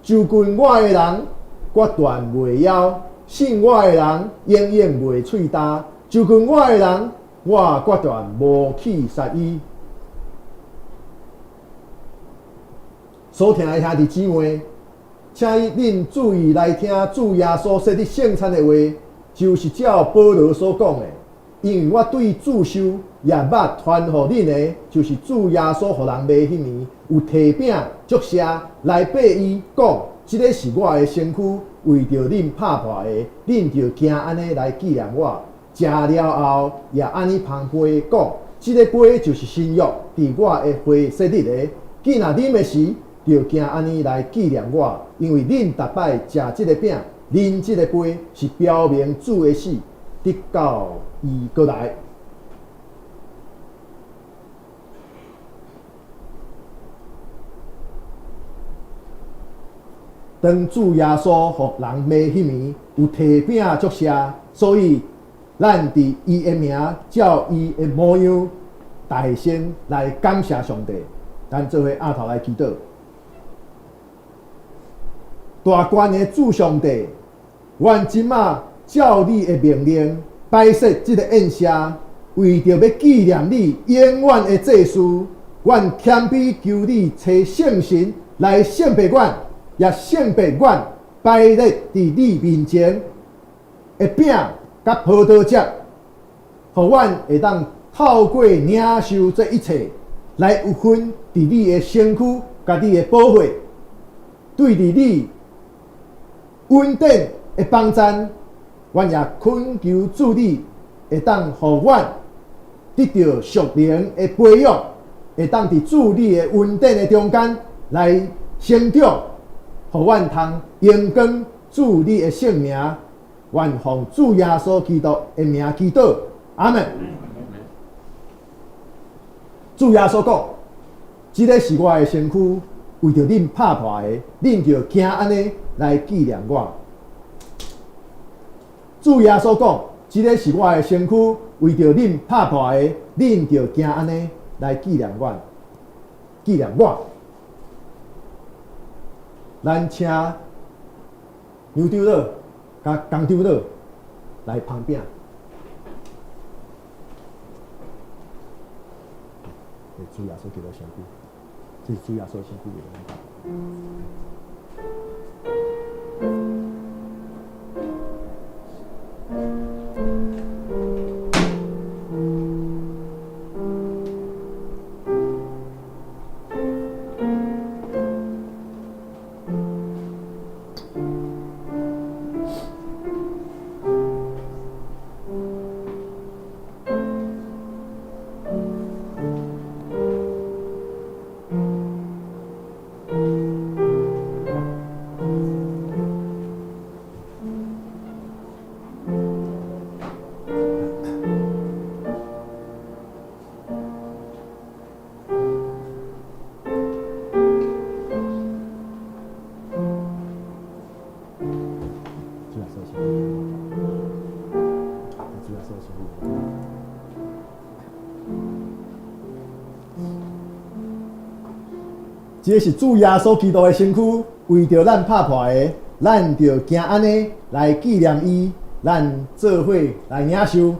就近我的人，決斷袂枵；信我的人，永遠袂喙焦。就近我的人，我決斷無去殺伊。所聽的兄弟姊妹，請恁注意來聽主耶穌設立聖餐的話，就是照保羅所講的。因為我對主受也捌傳予恁的，就是主耶穌予人賣彼暝，有提餅祝謝來擘伊講：這个是我的身軀，為著恁拍破的，恁著行按呢來紀念我。食了後，也按呢捧杯講：這个杯就是新約，佇我的血設立的。囝若啉的時，著行按呢來紀念我，因為恁逐擺食這个餅，啉這个杯，是表明主的死，直到伊閣來。當主耶穌予人賣彼暝，有提餅祝謝，所以咱佇伊的名，照伊的模樣，大聲來感謝上帝。咱做伙徼頭來祈禱。大權的主上帝，阮這馬照你的命令擺設這个宴席，為著欲紀念你永遠的祭司，阮謙卑求你差聖神來聖別阮，也聖別阮擺列佇你面前的餅佮葡萄汁，予阮會當透過領受這一切，來有份佇你的身軀佮你的寶血，對佇你恩典的幫贊，阮也懇求主你會當予阮得著屬靈的培養，會當佇主你的恩典的中間來成長，予阮通榮光主你的聖名。願奉主耶穌基督的名祈禱，阿們。主耶穌講：這个是我的身軀，為著恁拍破的，恁著行按呢來紀念我。主耶穌講：這个是我的身軀，為著恁拍破的，恁著行按呢來紀念我，紀念我。咱請牛長老佮江長老來捧餅。主耶穌基督身軀，這是主耶穌身軀的感覺。這是主耶穌基督的身軀，為著咱拍破的，咱著行按呢來紀念伊，咱做伙來領受。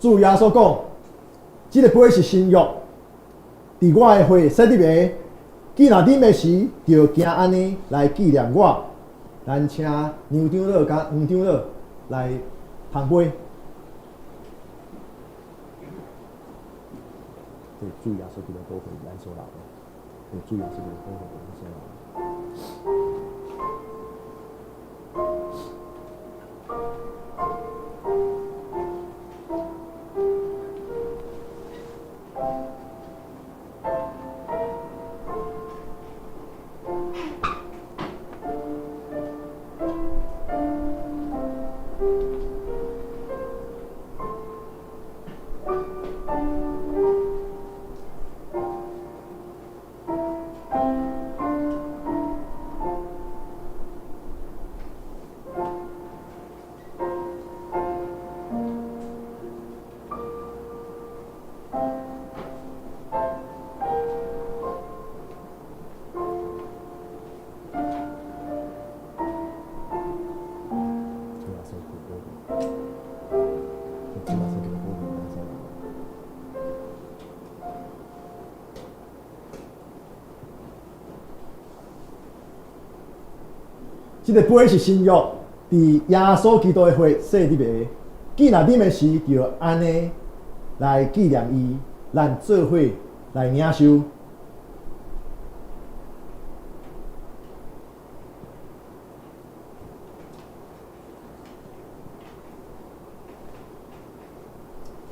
主耶穌講：這个杯是新約，佇我的血設立的。囝若啉的時，就行按呢來紀念我。咱請楊長老佮黃長老來捧杯。對，主耶穌基督寶血，咱所流的。對，主耶穌基督寶血，咱所流的。這个杯是新約，佇耶穌基督的血洗入的。既若啉的時，就按呢來紀念伊，咱做伙來領受。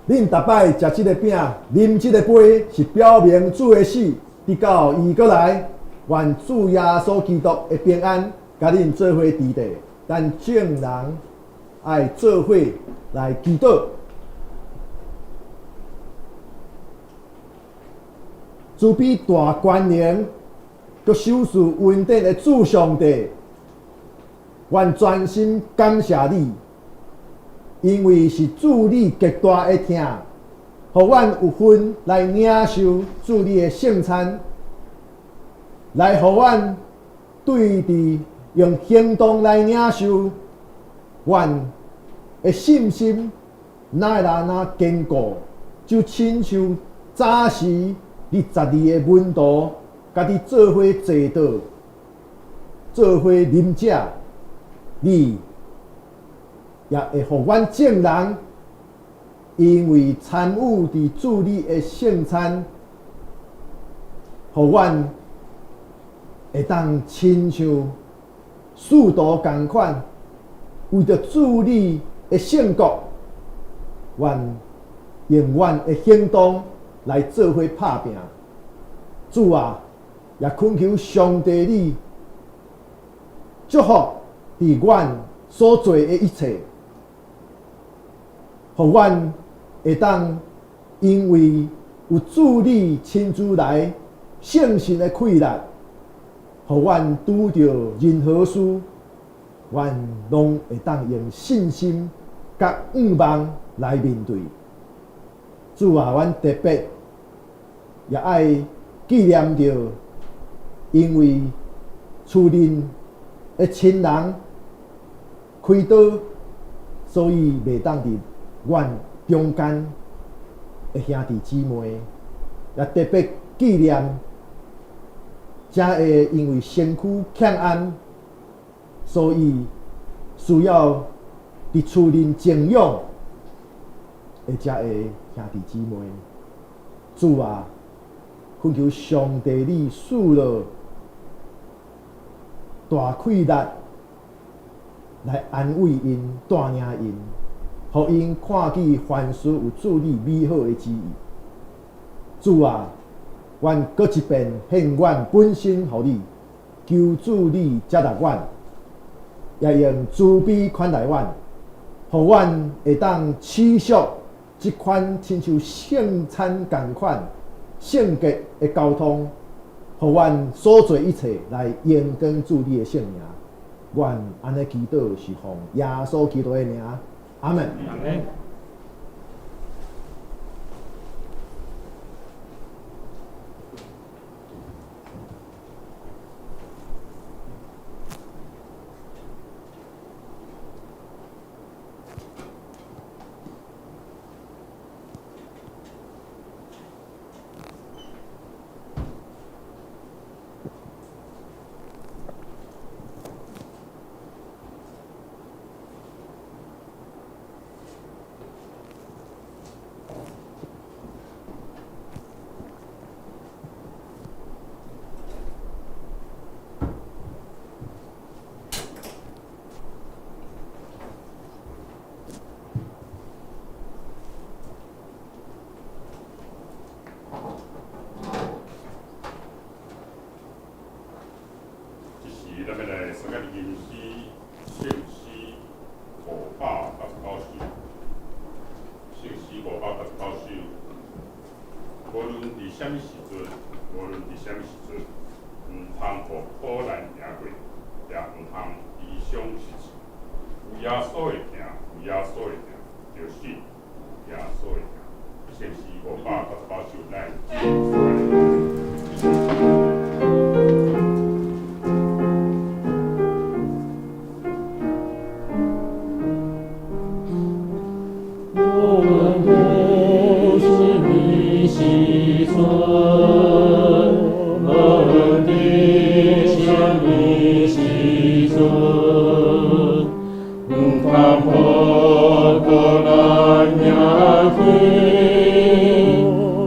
恁逐擺食這个餅，啉這個杯，是表明主的死，直到伊閣來。願主耶穌基督的平安，共恁做伙佇咧，咱眾人愛做伙來祈禱。慈悲大權能，閣賞賜恩典的主上帝，阮專心感謝你，因為是主你極大的疼，予阮有份來領受主你的聖餐，來予阮對佇用行動來領受，阮的信心哪會若堅固，就親像早時你12个門徒共你做伙坐倒，做伙啉食，你也會予阮眾人因為參與佇主你的聖餐，予阮會當親像使徒仝款，為著主你的聖國，阮用阮的行動來做伙拍拚。主啊，也懇求上帝你祝福佇阮所做的一切，予阮會當因為有主你親自來聖神的氣力，予阮拄著任何事，阮攏會當用信心佮向望來面對。主啊，阮特別也愛紀念著，因為厝內的親人開刀，所以袂當佇阮中間的兄弟姊妹，也特別紀念，才會因為身軀欠安，所以需要佇厝內靜養的遮个兄弟姊妹。主啊，懇求上帝你賜落大氣力來安慰𪜶、帶領𪜶，予𪜶看見凡事有主你美好的旨意。主啊，阮閣一遍獻阮本身予你，求主你接納阮，也用慈悲款待阮，予阮會當持續這款親像聖餐仝款聖潔的交通，予阮所做一切來榮光主你的聖名。阮按呢祈禱是奉耶穌基督的名，阿們。阿們。啥物時陣，無論佇啥物時陣，毋通予苦難贏過，也毋通悲傷失志。有耶穌的疼，有耶穌的疼，就信有耶穌的疼。以上是598首，咱無論佇啥物時陣，無論佇啥物時陣，毋通予苦難贏去，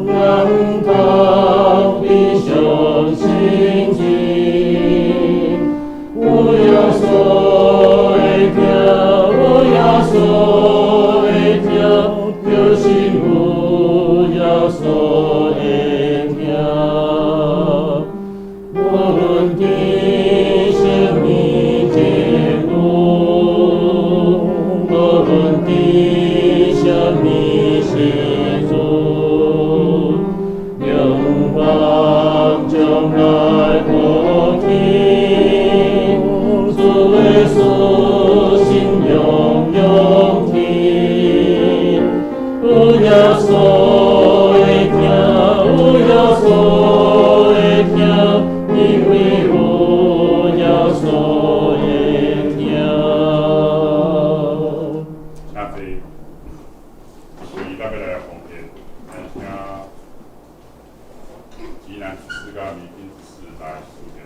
也毋通悲傷失志。有耶穌的疼，有耶穌的疼，就是有耶穌的疼。無論佇啥物境遇，無論佇啥物時陣，仰望將來好天，主耶穌心永永天。有耶穌的疼，有耶穌的疼，因為有耶穌的疼。請坐。是咱欲來奉獻，咱請吉南執事佮美金執事來司獻。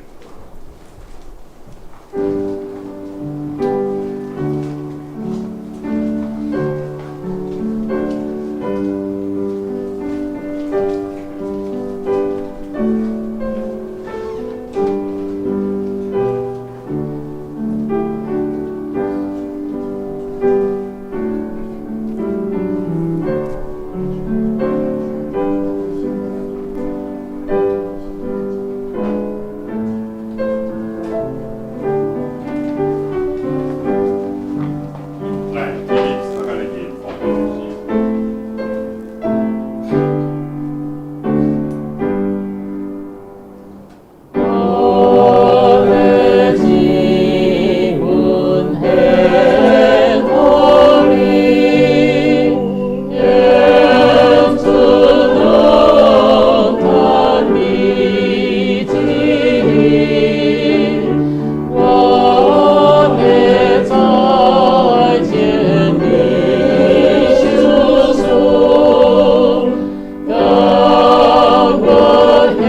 來，起立，大家來念奉獻的詩。我的錢阮獻予你，獻出攏託你旨意。我的財千里相送，甘願獻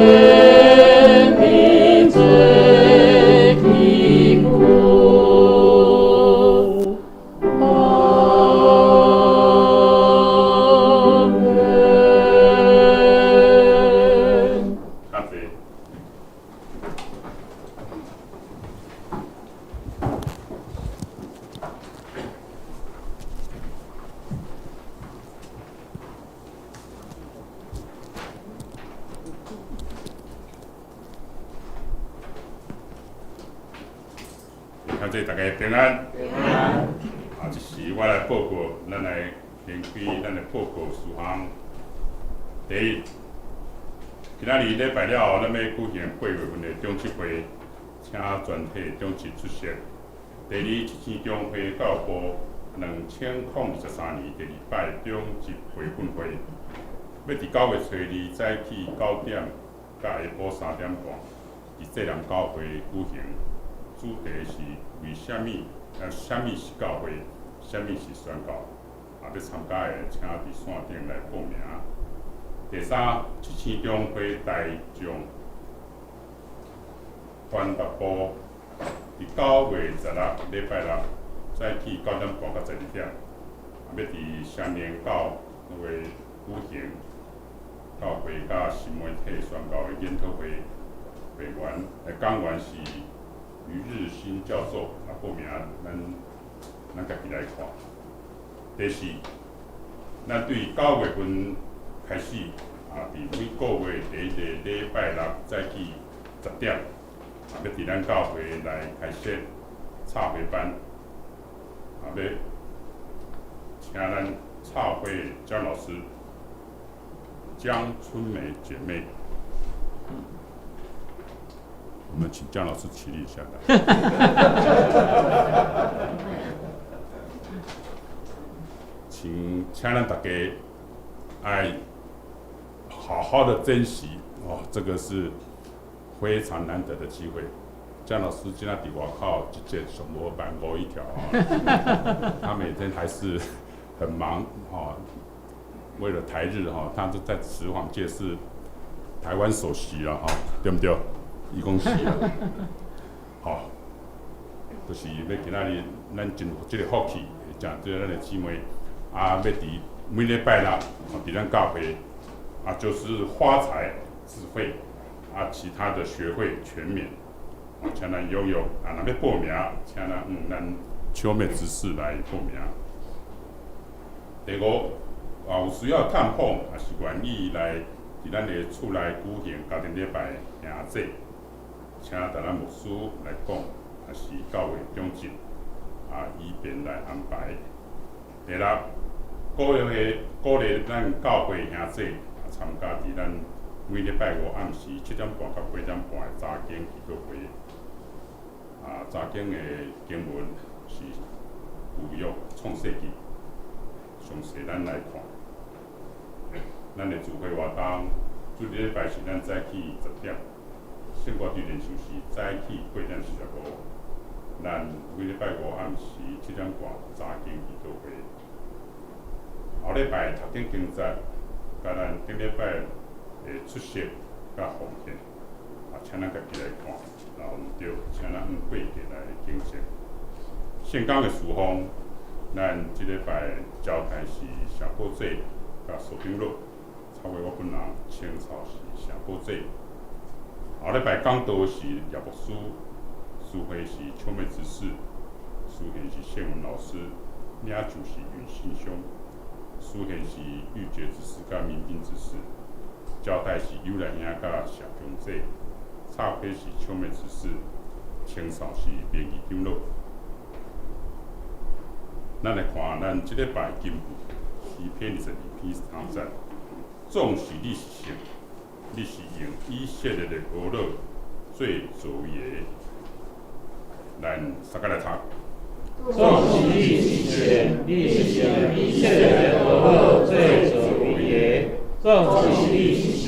你做器具。阿們。請坐。兄弟大家平安。啊，這時我來報告，咱來連開咱的報告事項。第一，今仔日禮拜了後，咱欲舉行8月份的長執會，請全體長執出席。第二，七星中會教育部2023年第二擺長執培訓會，欲佇9月初2早起9點到下晡3點半，佇濟南教會舉行。主題是為啥物？啥物是教會？啥物是宣教？啊，欲參加的，請佇線頂來報名。第三，七星中會台中傳達部，佇9月16禮拜六早起9點半到12點，啊，欲佇雙連教會舉行教會佮新媒體宣教的研討會，會員講員是余日新教授，啊，報名咱家己來看。第四，咱對9月份開始，啊，佇每個月第一個禮拜六早起10點，啊，欲佇咱教會來開設插花班，啊，欲請咱插花張老師，請江春梅姐妹。我們請江老師起立一下來。請咱大家愛好好的珍惜哦，這個是非常難得的機會。江老師今天佇外口一節上無萬五一條啊，他每天還是很忙哈，為了台日哈，他是在慈訪界是台灣首席了哈，對毋對？伊講是啊，好，就是欲今仔日咱真有這个福氣，誠做咱的姊妹啊，欲佇每禮拜六佇咱教會啊，就是發財自費啊，其他的學費全免，啊，請咱踴躍啊，若欲報名，請咱咱秋妹執事來報名。第五啊，有需要探訪，也是願意來佇咱的厝內舉行家庭禮拜兄姊，請台咱牧師來講，抑是教會長執啊，以便來安排。第六，鼓勵咱教會兄姊啊參加佇咱每禮拜五暗時7點半到8點半的查經祈禱會。啊，查經的經文是舊約創世記，詳細咱來看。咱的聚會活動，主日禮拜是咱早起10點。聖歌隊練習是早起8點45，咱每禮拜五暗時7點半查經祈禱會。後禮拜讀經經節，佮咱頂禮拜的出席佮奉獻，啊，請咱家己來看，若有毋對，請咱按過節來更正。聖工的事奉，咱這禮拜交代是聖寶姐佮蘇長老，插話我本人清掃是聖寶姐。後禮拜講道是葉牧師，司會是秋妹執事，司獻是謝文老師，領袖是允信兄，司獻是玉潔執事佮民兵執事，交代是尤蘭兄佮謝強姐，插花是秋妹執事，清掃是明義長老。咱來看咱這禮拜經文，詩篇22篇3節，縱使你是聖，你是用以色列的歌樂做作業，咱三個來讀。縱使你是聖，你是用以色列的歌樂做作業。縱使你是聖，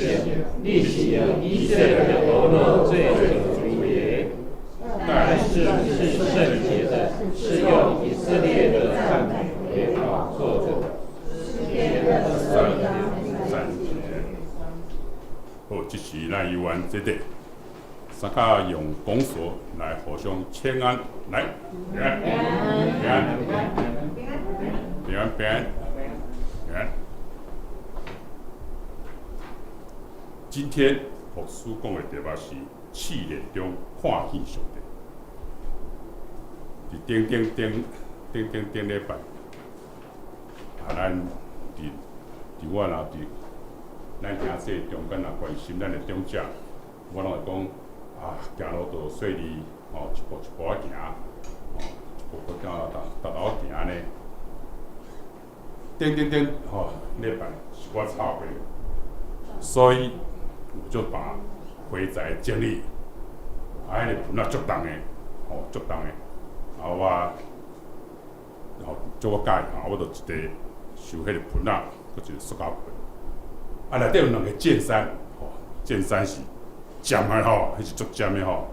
你是用以色列的歌樂做作業。但是你是聖潔的，是用以色列的讚美為寶座的。 23節。好，這時咱有完這個，三個用拱手來互相請安，來，平安，平安，平安，平安，平安。今天牧師講的題目是試煉中看見上帝。佇頂頂頂頂頂頂禮拜，啊，咱佇我若佇咱兄弟中間若關心咱的長者，我攏會講啊，行路著細膩，吼，一步一步仔行，吼，一步步行，逐逐路行按呢。頂頂頂，吼，禮拜是我插花，所以我就把花材整理，啊，彼個盆仔足重的，吼，足重的，啊我，吼，足我喜歡，我就一個收彼個盆仔，閣一個塑膠盆，啊，內底有兩个劍山，吼，劍山是尖的吼，彼是足尖的吼，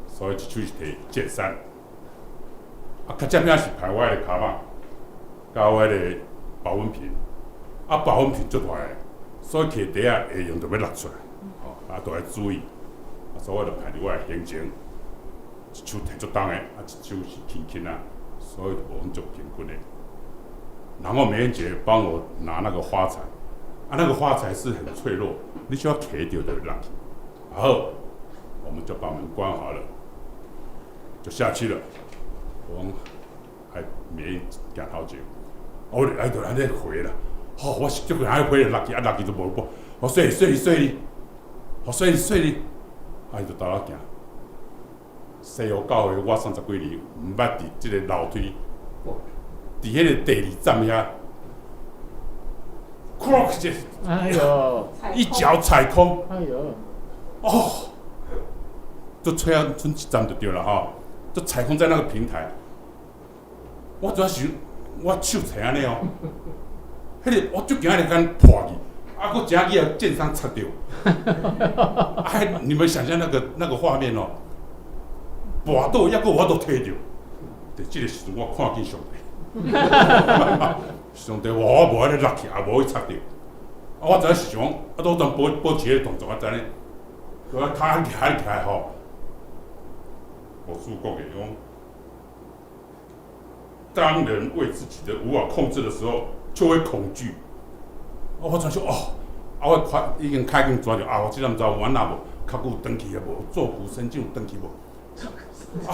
所以一手是提劍山，啊，較尖仔是排我的跤仔，佮我的保溫瓶，啊，保溫瓶足大个，所以提袋仔會用就欲落出來，吼，啊，都愛注意，啊，所以我就排佇我的行前，一手提足重的，啊，一手是輕輕仔，所以就無很足平均的。然後美英姐幫我拿那個花材，啊，那個花材是很脆弱，你需要提著就會落去。然後我們就把門關好了，就下去了。我講還美英行頭前，我就愛就按呢回啦。吼，我是足愛回落去，啊落去就無步。我細細細，我細細哩，啊伊就兜仔行。西湖教會我三十幾年毋捌佇這個樓梯，佇彼個第二站遐，哐！哎呦，一腳踩空，哎呦，哦，就吹啊，賰一站就對了吼，就踩空在那個平台。我主要是我手提按呢哦，彼個我足驚彼個敢破去，啊，閣真去予箭傷插著。啊，你們想象那個畫面哦，跋倒猶閣有法度提著，佇這個時陣我看見上帝，上帝話我無按呢落去，也無去插著。啊，我知影是想講，啊，都當保持彼個動作啊，按呢，我跤徛起來吼，牧師講的講，當人為自己的無法控制的時候，就會恐懼。我就說哦，啊，我快已經開經抓著啊，我這個毋知有按那無，較久轉去啊無，坐骨神經有轉去無？啊，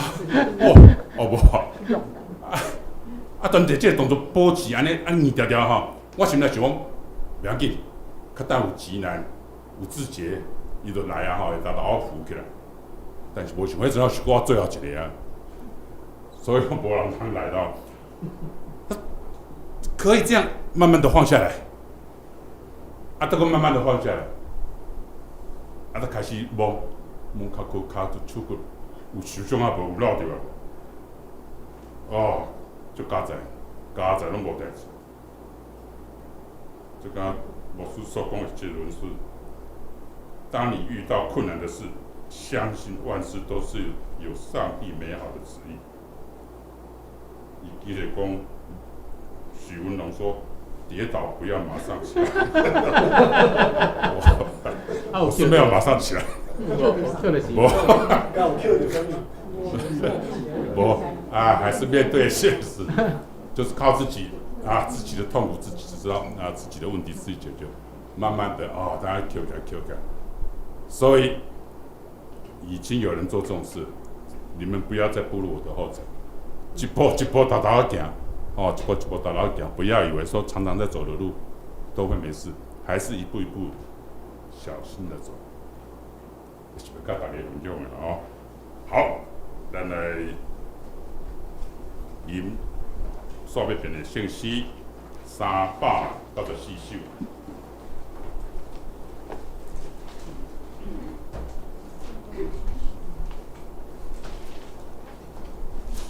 哦，哦無啊，啊，當佇這個動作保持按呢按呢硬條條吼，我心內想講，袂要緊，較等有吉南有志杰，伊就來啊吼，會當把我扶起來。但是無想，彼陣是我最後一個啊，所以無人通來到。可以這樣慢慢的放下來，啊，這個慢慢的放下來，啊，就開始摸摸跤骨、跤骨、手骨有受傷啊無？有落著啊無？哦，足佳哉，佳哉攏無代誌。就敢牧師所講的結論是：當你遇到困難的事，相信萬事都是有上帝美好的旨意。伊記得講，許文龍說：跌倒不要馬上起來。我是沒有馬上起來。無，無啊，還是面對現實，就是靠自己啊，自己的痛苦自己知道啊，自己的問題自己解決，慢慢的哦，大家抾起來抾起來。所以已經有人做這種事，你們不要再步入我的後塵，一步一步沓沓仔行，哦，一步一步沓沓仔行，不要以為說常常在走的路都會沒事，還是一步一步小心的走。是欲佮大家分享的哦。好，咱來吟煞欲變的聖詩394首。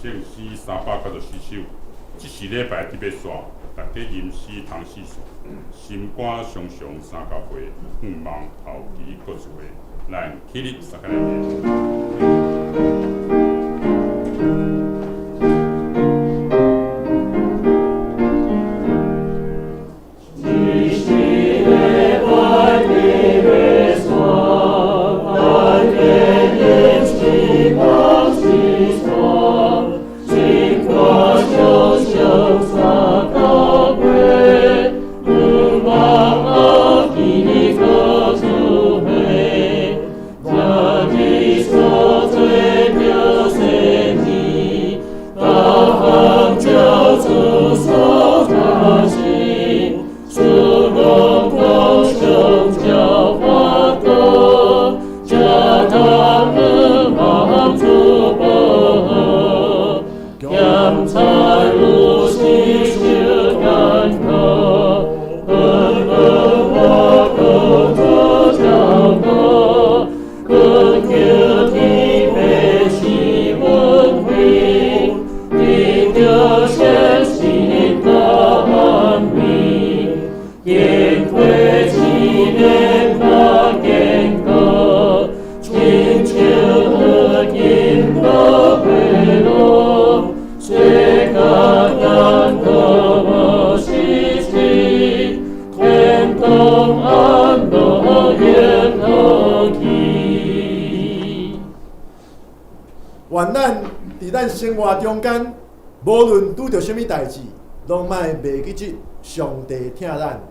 聖詩394首，這是禮拜特別煞，大家吟詩通四首，心肝常常三角會，向望後期閣一回，咱起立，三個來念。願咱佇咱生活中間，無論拄著啥物代誌，攏莫袂記得上帝疼咱，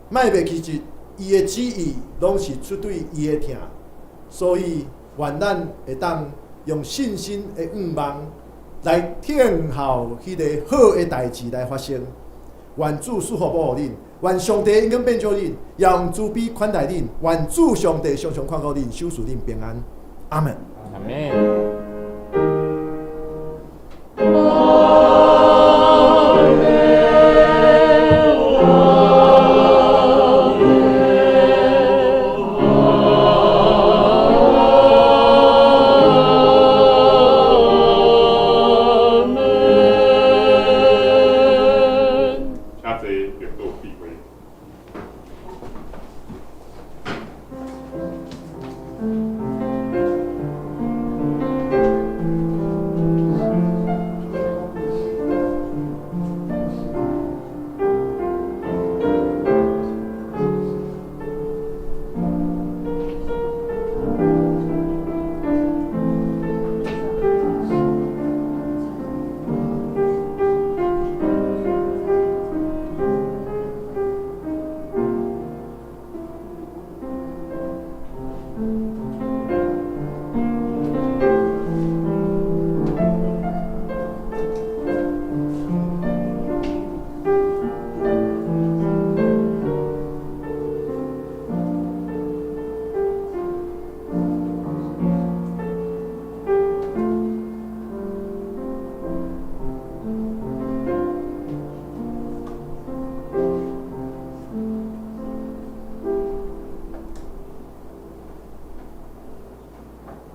莫袂記得伊的旨意攏是出對伊的疼，所以願咱會當用信心的向望來等候彼个好的代誌來發生。願主賜福保護恁，願上帝永遠變做恁，也用慈悲款待恁。願主上帝常常看顧恁，守賜恁平安。阿門。阿門。